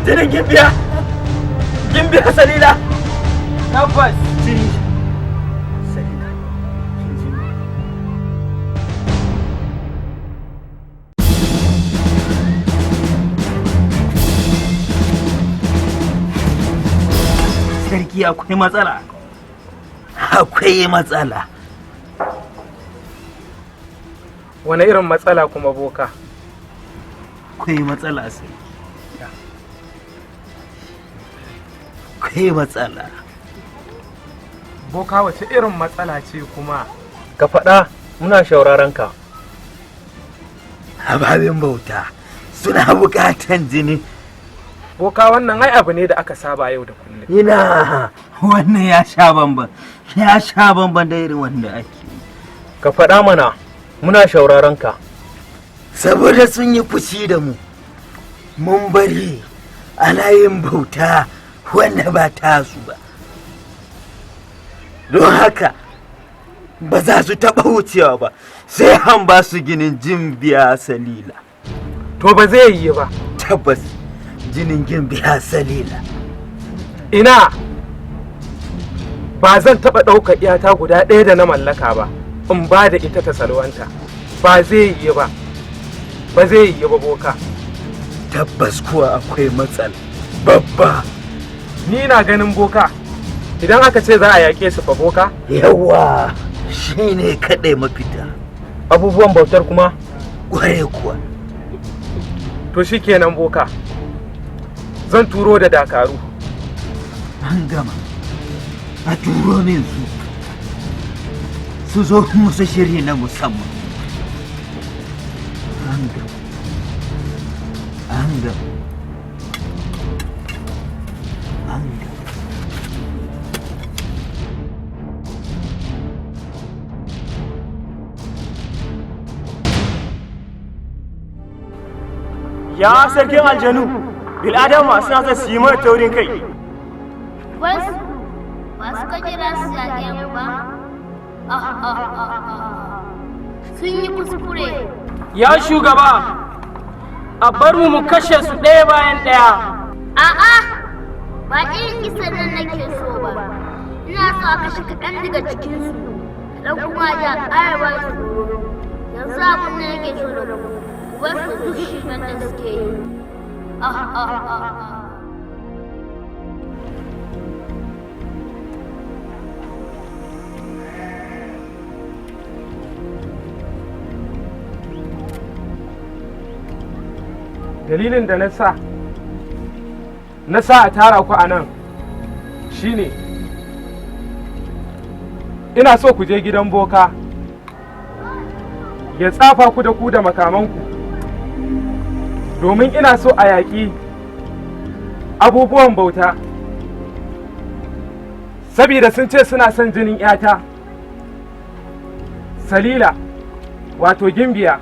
Jinin Gimbiya? Gimbiya Salila?
Tabbas.
Jini Salila. Sarki, akwai matsala. Akwai matsala.
Wani irin matsala kuma, boka?
Akwai matsala sarki. Akwai matsala.
Boka, wace irin matsala ce kuma?
Ka faɗa, muna shauraron ka. Ababen bauta suna buƙatan jini.
Boka, wannan ai abu ne da aka saba yau da kullum.
Ina, wannan ya sha bamban. Ya sha bamban da irin wanda ake.
Ka faɗa mana, muna shauraron ka.
Saboda sun yi fushi da mu, mun bari ana yin bauta wanda ba tasu ba. Don haka ba za su taɓa wucewa ba sai an ba su ginin Gimbiya Salila.
To ba zai yi ba.
Tabbas jinin Gimbiya Salila.
Ina, ba zan taɓa ɗaukar iyata guda ɗaya da na mallaka ba in ba da ita ta salwanta. Ba zai yi ba, ba zai yi ba, boka.
Tabbas kuwa akwai matsala babba.
Ni na ganin, boka, idan aka ce za a yaƙe su fa, boka.
Yawa, shine kaɗai mafita.
Abubuwan bautar kuma?
Ƙware kuwa.
To shikenan boka, zan turo da dakaru.
An gama, a turo min su, su zo musu shiri na musamman. An gama, an gama, an gama.
Ya sarkin aljanu, bil'adama suna son su yi mana taurin kai.
Wasu ba su ka kira su yaƙe mu ba? Ah, ah, ah, ah. Sun yi kuskure.
Ya shugaba, a bar mu mu kashe su ɗaya bayan ɗaya.
A'a, Ba irin kisan nan nake so ba. Ina so a kashe kaɗan daga cikinsu, kaɗan kuma a ji a ƙara ba su horo. Yanzu abin da nake so da ku, ku bar su duk shirmen da suke yi. Ah ah ah ah.
Dalilin da na sa a tara ku a nan shine ina so ku je gidan boka ya tsafa ku da ku da makamanku, domin ina so a yaƙi abubuwan bauta, sabida sun ce suna son jinin 'yata Salila, wato Gimbiya.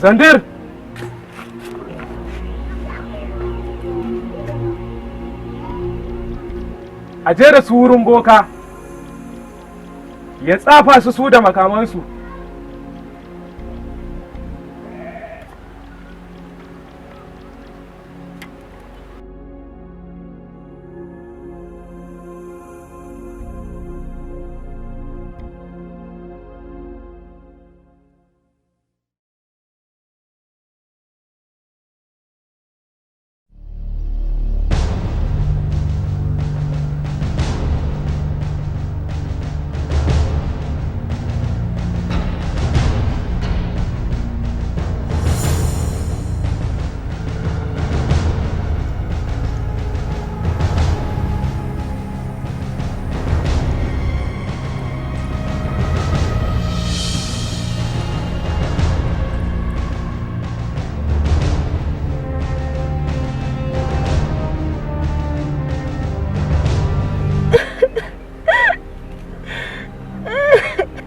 Zandir! A je da su wurin boka, ya tsafa su su da makamansu.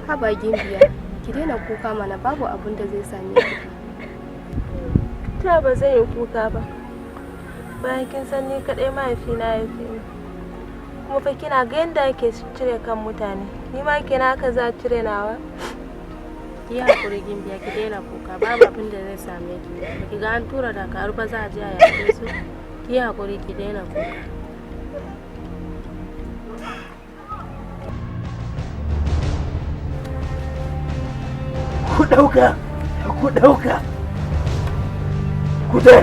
Haba Gimbiya, ki daina kuka mana, babu abun da zai same ki.
Ta ba zan yi kuka ba. Bayan kin san ni kaɗai mahaifina ya haife ni. Kuma fa kina ga yadda ake cire kan mutane. Ni ma kenan haka za a cire nawa.
Ki haƙuri Gimbiya, ki daina kuka, babu abin da zai same ki. Ba ki ga an tura dakaru ba, za a je a yaƙe su. Ki haƙuri, ki daina kuka.
Ku ɗauka, ku ɗauka, ku je,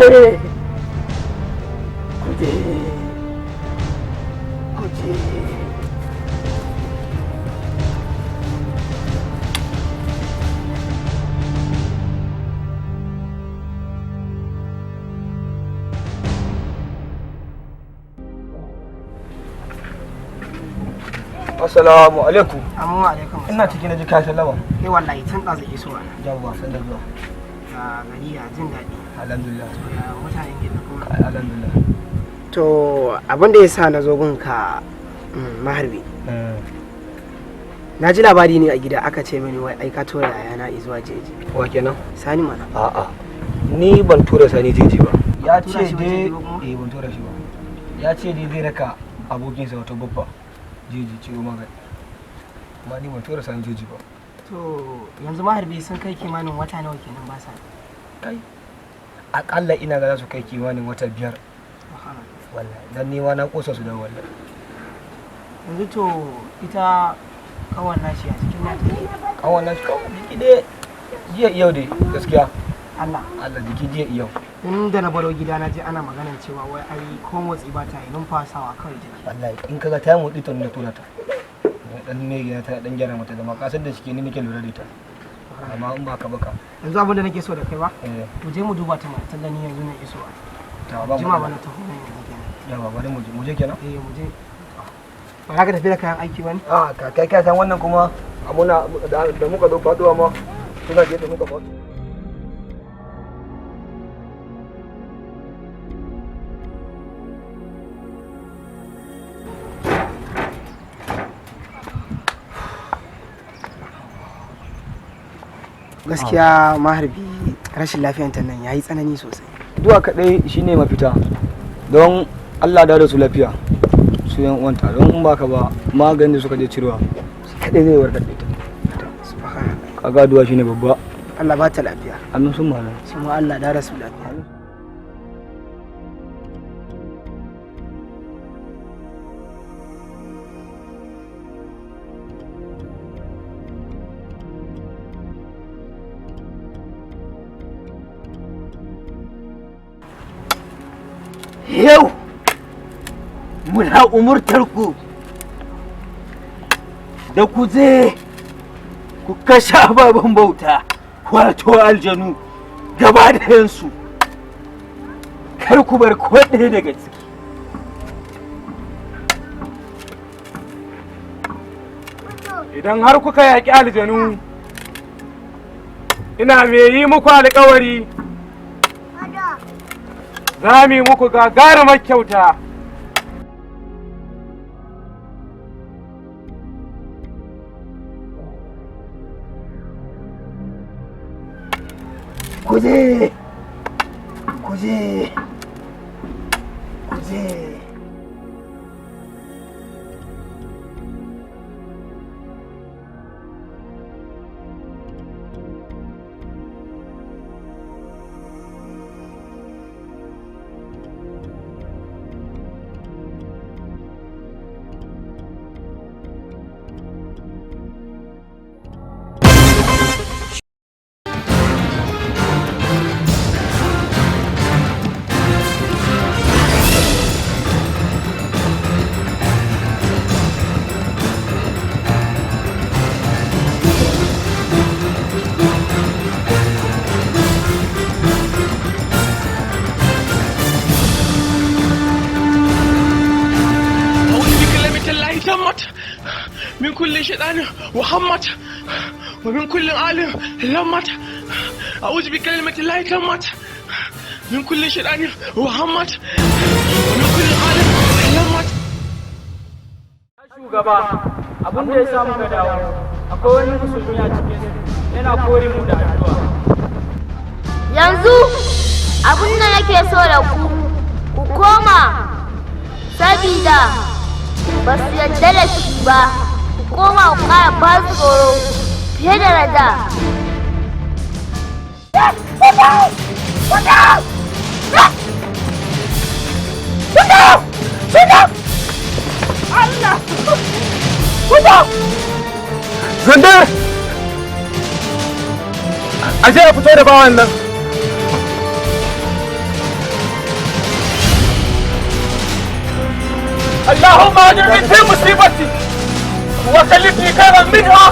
ku je, ku je.
Assalamu alaikum.
Amma alaikum.
Ina cikin naji ka sallama.
Eh wallahi, tun ɗazu iso ana.
Yawwa, san da zuwa.
Ya gari, ya jin daɗi?
Alhamdulillah.
Ya mutanen gida kuma?
Alhamdulillah.
To, abin da ya sa na zo gunka, maharbi. Na ji labari ne a gida, aka ce mini wai ai ka tura yayana zuwa jeji.
Wa kenan?
Sani mana.
A'a. Ni ban tura Sani jeji ba. Ya
Tura
ce
shi
dai
waje ba kuma?
Eh, ban tura shi ba. Ya ce dai zai raka abokinsa, wato babba, jeji ciro magani. Amma ni ban tura Sani jeji ba.
To yanzu maharbi, sun kai kimanin wata nawa kenan ba sa?
Kai. Akalla ina ga za su kai kimanin wata 5. Wallahi dan ni ma na kosa su da wallahi.
Yanzu to ita kawar nashi a cikin nata ne?
Kawon nashi, kawon jiki dai jiya yau dai gaskiya.
Allah.
Allah, jiki jiya yau.
Tun da na baro gida na ji ana maganar cewa wai ai ko motsi ba ta yi, numfasawa kawai jiki.
Wallahi in kaga ta motsi, to na tura ta. Dan me gida ta dan gyara mata zama, kasar da shike ni nake lura da ita. Amma in ba ka baka.
Yanzu abin da nake so da kai ba?
Eh.
Mu je mu duba ta mana, tunda ni yanzu na iso.
Ta ba mu.
Jima bana taho nan yanzu kenan.
Yawa, bari mu je, mu je kenan.
Eh, mu je. Ba za ka tafi da kayan aiki ba ne?
A ka kai, ka san wannan kuma amuna da muka zo faduwa ma suna gefe muka faɗo.
Gaskiya maharbi, rashin lafiyar ta nan yayi tsanani sosai.
Addu'a kaɗai shine mafita don Allah da su lafiya su yan uwanta, don in baka ba maganin da suka je cirewa shi kaɗai zai warkar da ita. Kaga addu'a shine babba.
Allah ba ta lafiya.
Amin sun malam.
Su ma Allah da rasu lafiya.
Yau muna umurtar ku da ku je ku kashe ababen bauta, wato aljanu gaba ɗayansu, kar ku bar ko ɗaya daga ciki.
Idan har kuka yaƙi aljanu, ina mai yi muku alƙawari za mu yi muku gagarumar kyauta.
Kuje, kuje, kuje.
أعوذ بكلمة الله تمت من كل شيطان وحمت ومن كل عالم لمت. أعوذ بكلمة الله تمت من كل شيطان وحمت ومن كل عالم لمت.
Shugaba, abin da ya samu ga dawo, akwai wani musulmi a cikin su yana kore mu da addu'a.
Yanzu abin da nake so da ku, ku koma, sabida ba su yarda da shi ba, ku koma ku ƙara ba su tsoro fiye da na da.
Zandar! A je a fito da bawan nan.
اللهم اجرني في مصيبتي وكلفني خيرا منها.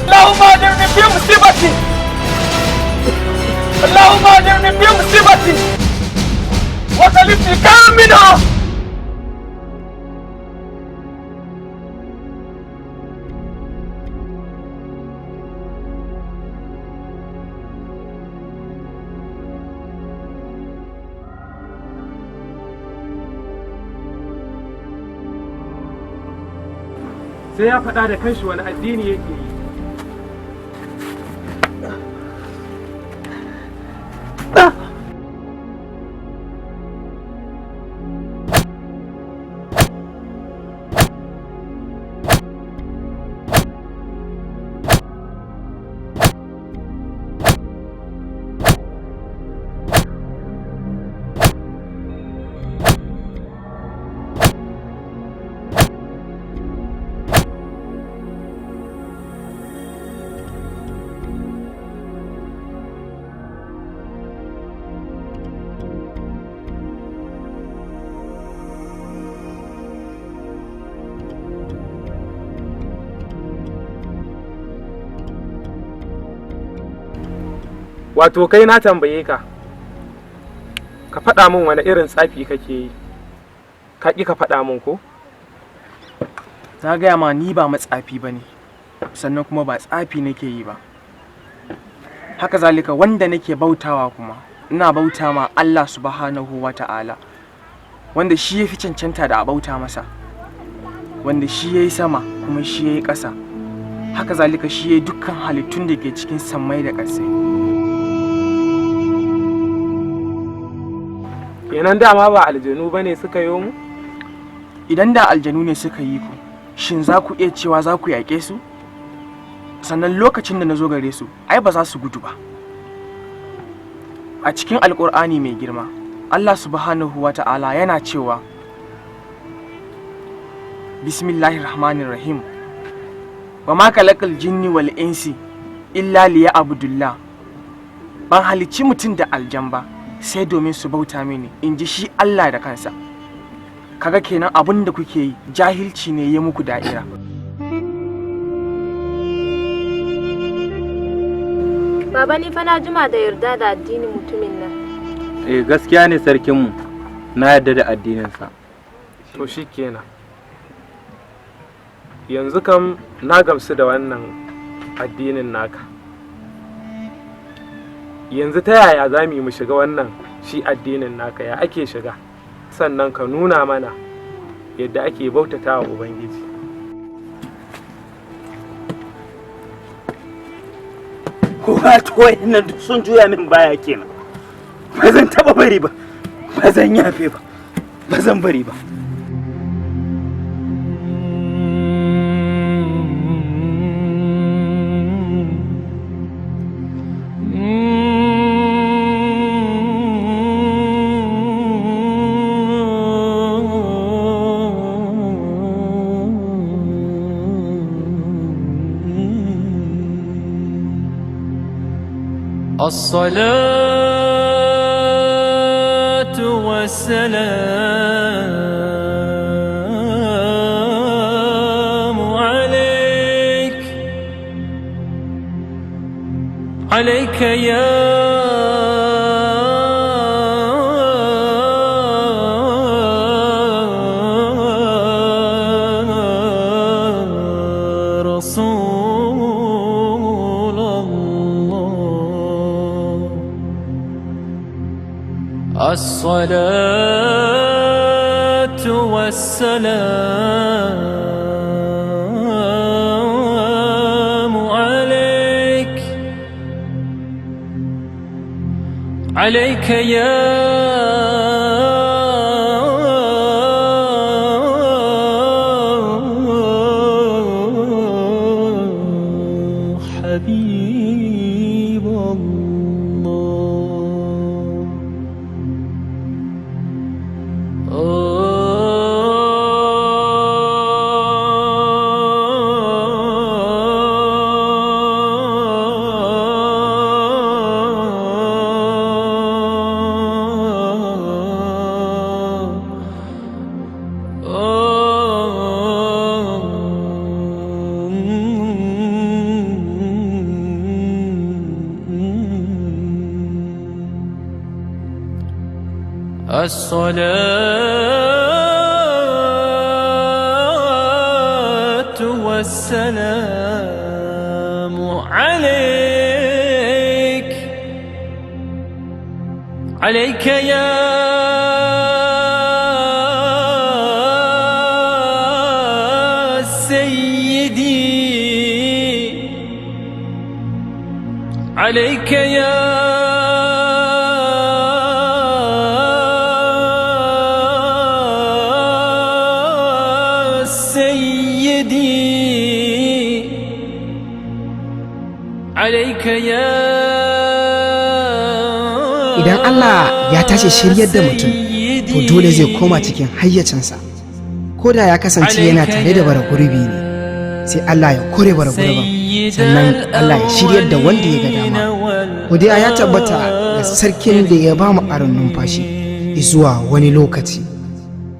اللهم اجرني في مصيبتي، اللهم اجرني في مصيبتي وكلفني خيرا منها.
Sai ya faɗa da kanshi wani addini yake yi. Wato kai na tambaye ka, ka faɗa min wani irin tsafi kake yi, ka ƙi ka faɗa min ko?
Na gaya ma ni ba matsafi ba ne, sannan kuma ba tsafi nake yi ba. Haka zalika wanda nake bautawa kuma, ina bauta ma Allah subhanahu wa ta'ala, wanda shi ya fi cancanta da a bauta masa, wanda shi ya yi sama kuma shi ya yi ƙasa. Haka zalika shi ya yi dukkan halittun da ke cikin sammai da ƙasai.
Kenan dama ba aljanu bane suka yo mu?
Idan da aljanu ne suka yi ku, shin za ku iya cewa za ku yaƙe su? Sannan lokacin da na zo gare su, ai ba za su gudu ba. A cikin Alƙur'ani mai girma, Allah Subhanahu wa Ta'ala yana cewa, Bismillahir Rahmanir Rahim. Wa ma khalaqal jinni wal insi illa liya'budullah. Ban halicci mutum da aljan ba sai domin su bauta mini, in ji shi Allah da kansa. Kaga kenan abin da kuke yi jahilci ne ya muku da'ira.
Baba, ni fa na jima da yarda da addinin mutumin nan.
Eh, gaskiya ne sarkinmu, na yarda da addininsa.
To shi kenan. Yanzu kam na gamsu da wannan addinin naka. Yanzu ta yaya za mu yi mu shiga wannan shi addinin naka, ya ake shiga? Sannan ka nuna mana yadda ake bautata wa Ubangiji.
Wato wayannan duk sun juya min baya kenan. Ba zan taba bari ba, ba zan yafe ba, ba zan bari ba.
الصلاة والسلام عليك، عليك يا رسول الله. الصلاة والسلام عليك، عليك يا حبيب الله. الصلاة والسلام عليك، عليك يا سيدي، عليك يا سيدي، عليك يا
Idan Allah ya tashi shiryar da mutum, to dole zai koma cikin hayyacinsa, ko da ya kasance yana tare da bara gurbi ne, sai Allah ya kore bara gurbin, sannan Allah ya shiryar da wanda ya ga dama. Godiya ya tabbata ga sarkin da ya ba mu aron numfashi zuwa wani lokaci.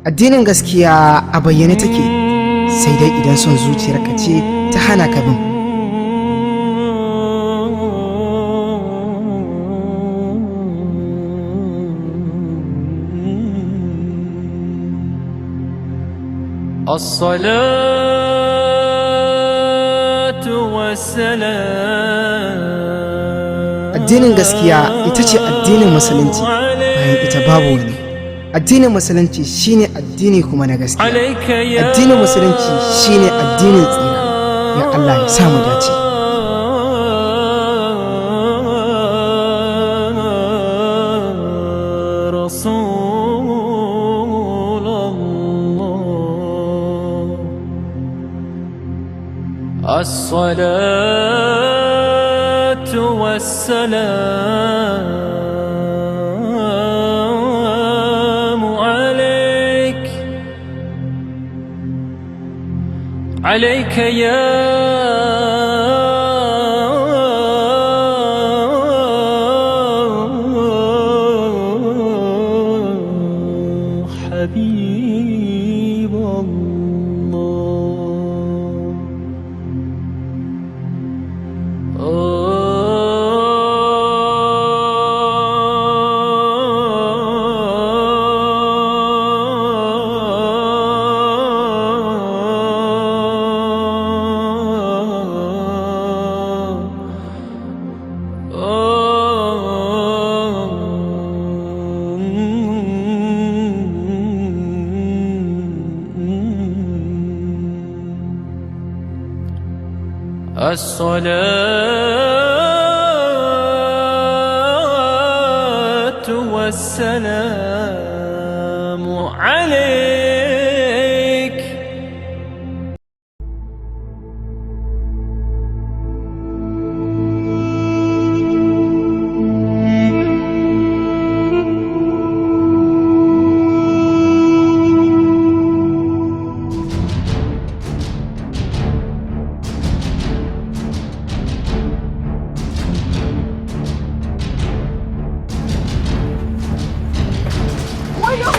Addinin gaskiya a bayyane take, sai dai idan son zuciyarka ce ta hana ka bin.
الصلاة والسلام
Addinin gaskiya ita ce addinin Musulunci, bayan ita babu wani. Addinin Musulunci shine addini kuma na gaskiya.
عليك يا
Addinin Musulunci shine addinin tsira. Ya Allah ya samu dace.
رسول الله. الصلاة والسلام عليك، عليك يا حبيب الله. الصلاة والسلام عليك.
Wayo!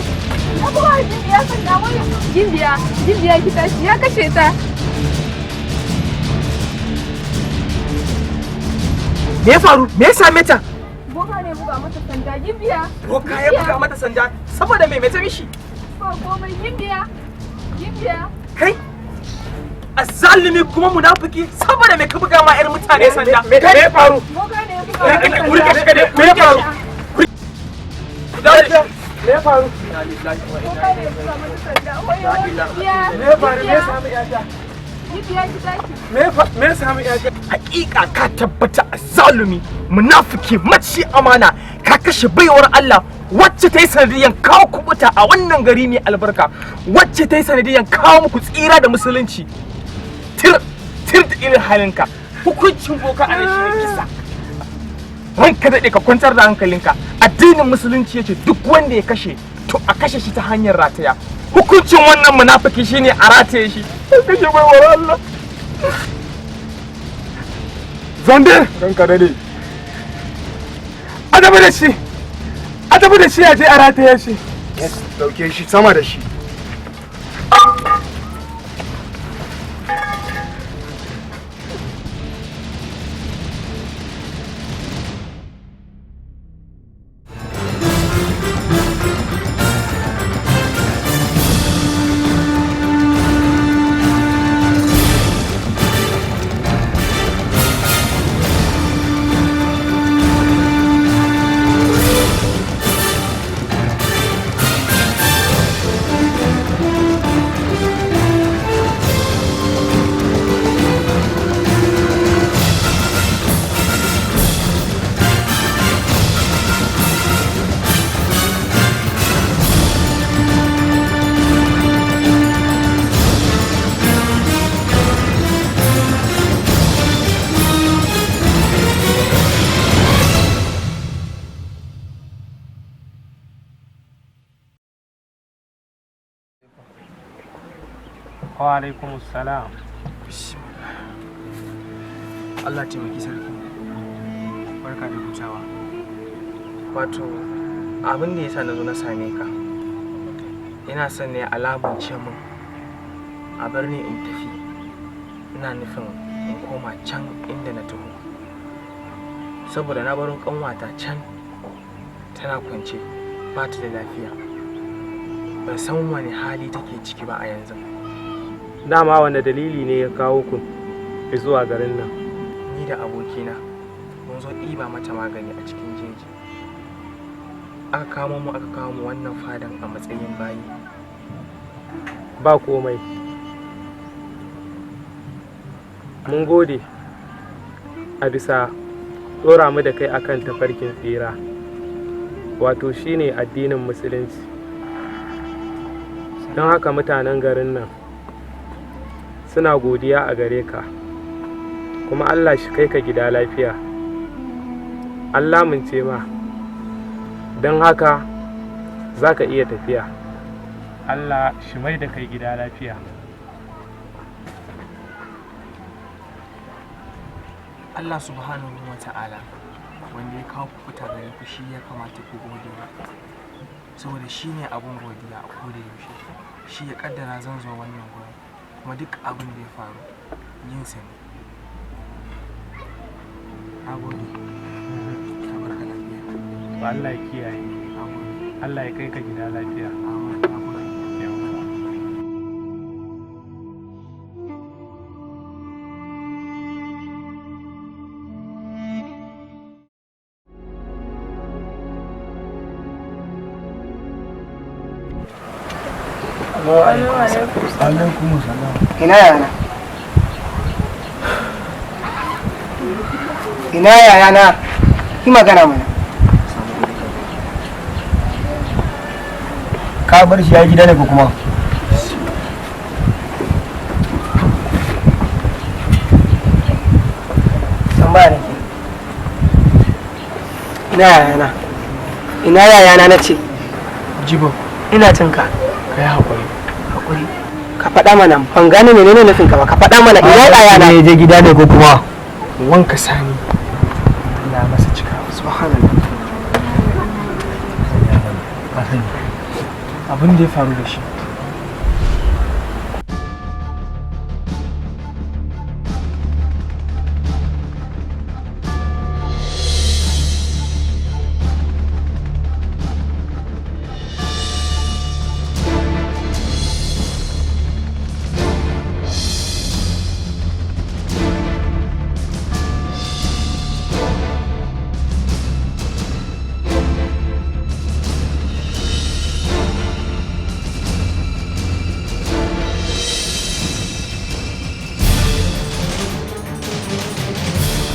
Ya buga Gimbiya sanda wayo! Gimbiya, Gimbiya ki tashi ya kashe ta.
Me ya faru? Me ya same ta?
Boka ne buga mata sanda Gimbiya.
Boka ya buga mata sanda saboda me ta mishi?
Ba komai Gimbiya. Gimbiya.
Kai! Azzalumi kuma munafiki saboda me ka buga ma 'yar mutane sanda?
Me ya faru?
Boka ne ya buga mata sanda.
Ku rike shi kadai, me ya faru? Me ya faru?
Boka ne ya buga mata sanda. Wayo Gimbiya.
Me ya faru? Me ya samu 'yata?
Gimbiya ki tashi.
Me ya samu 'yata?
Hakika ka tabbata azzalumi munafiki maci amana, ka kashe baiwar Allah wacce ta yi sanadiyan kawo kubuta a wannan gari mai albarka, wacce ta yi sanadiyan kawo muku tsira da musulunci. Tir tir da irin halinka. Hukuncin boka a shi ne kisa. Ranka daɗe, ka kwantar da hankalinka. Addinin musulunci yace duk wanda ya kashe to a kashe shi ta hanyar rataya. Hukuncin wannan munafiki shine a rataye shi. Ka kashe baiwar Allah.
Zande!
Ranka dade.
A tafi da shi! A tafi da shi a je a rataye shi!
Dauke shi sama da shi.
Wa alaikum salam.
Allah taimaki sarki. Barka da hutawa. Wato abin da yasa na zo na same ka, ina son ne alamunce min a bar ni in tafi. Ina nufin in koma can inda na taho, saboda na baro kanwata can tana kwance ba ta da lafiya. Ban san wani hali take ciki ba a yanzu.
Dama wane dalili ne ya kawo ku zuwa garin nan?
Ni da abokina mun zo ɗiba mata magani a cikin jeji. Aka kamo mu, aka kawo mu wannan fadan a matsayin bayi.
Ba komai. Mun gode a bisa ɗora mu da kai akan tafarkin tsira, wato shine addinin musulunci. Don haka mutanen garin nan suna godiya a gare ka. Kuma Allah shi kai ka gida lafiya. Allah mun ce ma, don haka za ka iya tafiya. Allah shi mai da kai gida lafiya.
Allah subhanahu wa ta'ala wanda ya kawo kuɓuta gare ku, shi ya kamata ku gode wa, saboda shi ne abun godiya a koda yaushe. Shi ya kaddara zan zo wannan gurin, kuma duk abin da ya faru yin sa ne. Na gode, ka barka lafiya.
To, Allah ya kiyaye, Allah ya kai ka gida lafiya. Yawwa.
Alaikum salam.
Ina yayana? Ina yayana? Ki magana mana.
Ka bar shi ya gida ne ko kuma?
Tambaya nake. Ina yayana? Ina yayana na ce?
Jibo.
Ina jin ka.
Ka yi haƙuri.
Haƙuri. Ka faɗa mana, ban gane menene nufin ka ba. Ka faɗa mana, ina yayana?
Ne je gida ne ko kuma?
Wanka Sani na masa cika.
Subhanallah.
Ka sani abin da ya faru da shi.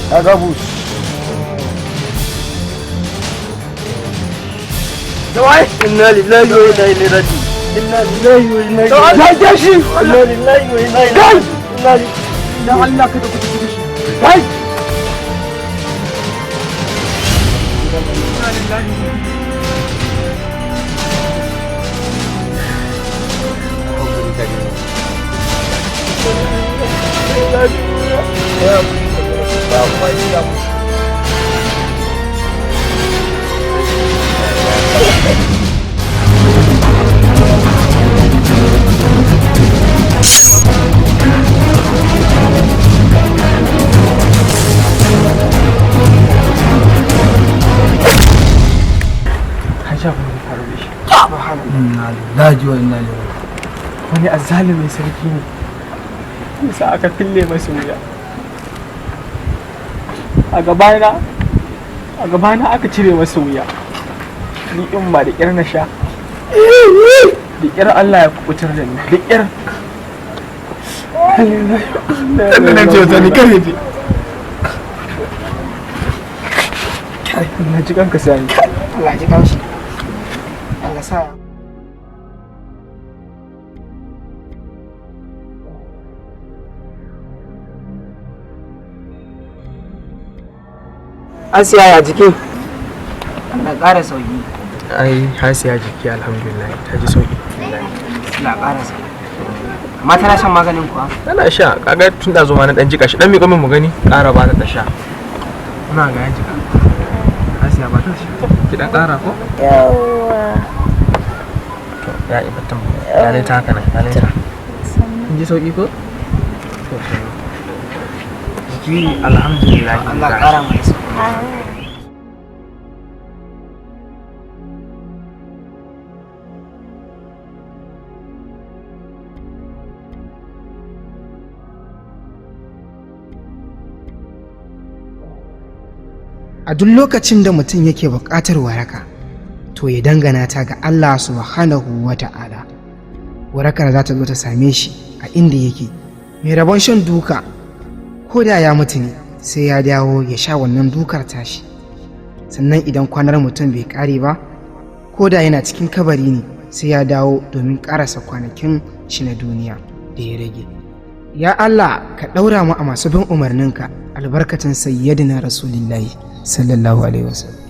Agabus.
Dawai! Inna lillahi wa inna ilaihi raji'un. Inna lillahi wa inna ilaihi raji'un.
Kai shi!
Inna lillahi wa inna ilaihi raji'un. Inna lillahi.
Dan Allah kada ku tafi da shi.
Kai!
Inna lillahi. Ka ji abin da ya faru da shi.
Inna lillahi wa inna ilaihi raji'un.
Wani azzalumin sarki ne yasa aka fille masa wuya. A gabana aka cire masa wuya. Ni in ba da ƙyar na sha, da ƙyar Allah ya kubutar da ni, da ƙyar.
Na ce sani kare ce.
Na ji kanka, Sani.
Allah ji kanshi. Allah sa. Asiya, ya jiki? Allah ƙara sauki.
Ai Hasiya, jiki alhamdulillah, ta ji sauki.
Allah ƙara sauki. Amma tana shan maganin kuwa?
Tana sha, kaga tun da zo ma na dan jika shi. Dan miƙo min mu gani, ƙara ba ta ta sha. Ina ga ya jika. Hasiya ba ta sha. Ki dan ƙara ko?
Yawwa.
To, ya ibatan ya ne ta haka nan, ya ne ta. Kin ji sauki ko? To, jiki alhamdulillah.
Allah ƙara mai sauki. A duk lokacin da mutum yake buƙatar waraka, to ya dangana ta ga Allah subhanahu wa ta'ala. Warakar za ta zo ta same shi a inda yake. Mai rabon shan duka, ko da ya mutu ne, sai ya dawo ya sha wannan dukar tashi. Sannan idan kwanar mutum bai ƙare ba, ko da yana cikin kabari ne, sai ya dawo domin ƙarasa kwanakin shi na duniya da ya rage. Ya Allah, ka ɗaura mu a masu bin umarninka, albarkacin Sayyidina Rasulillahi sallallahu alaihi wasallam.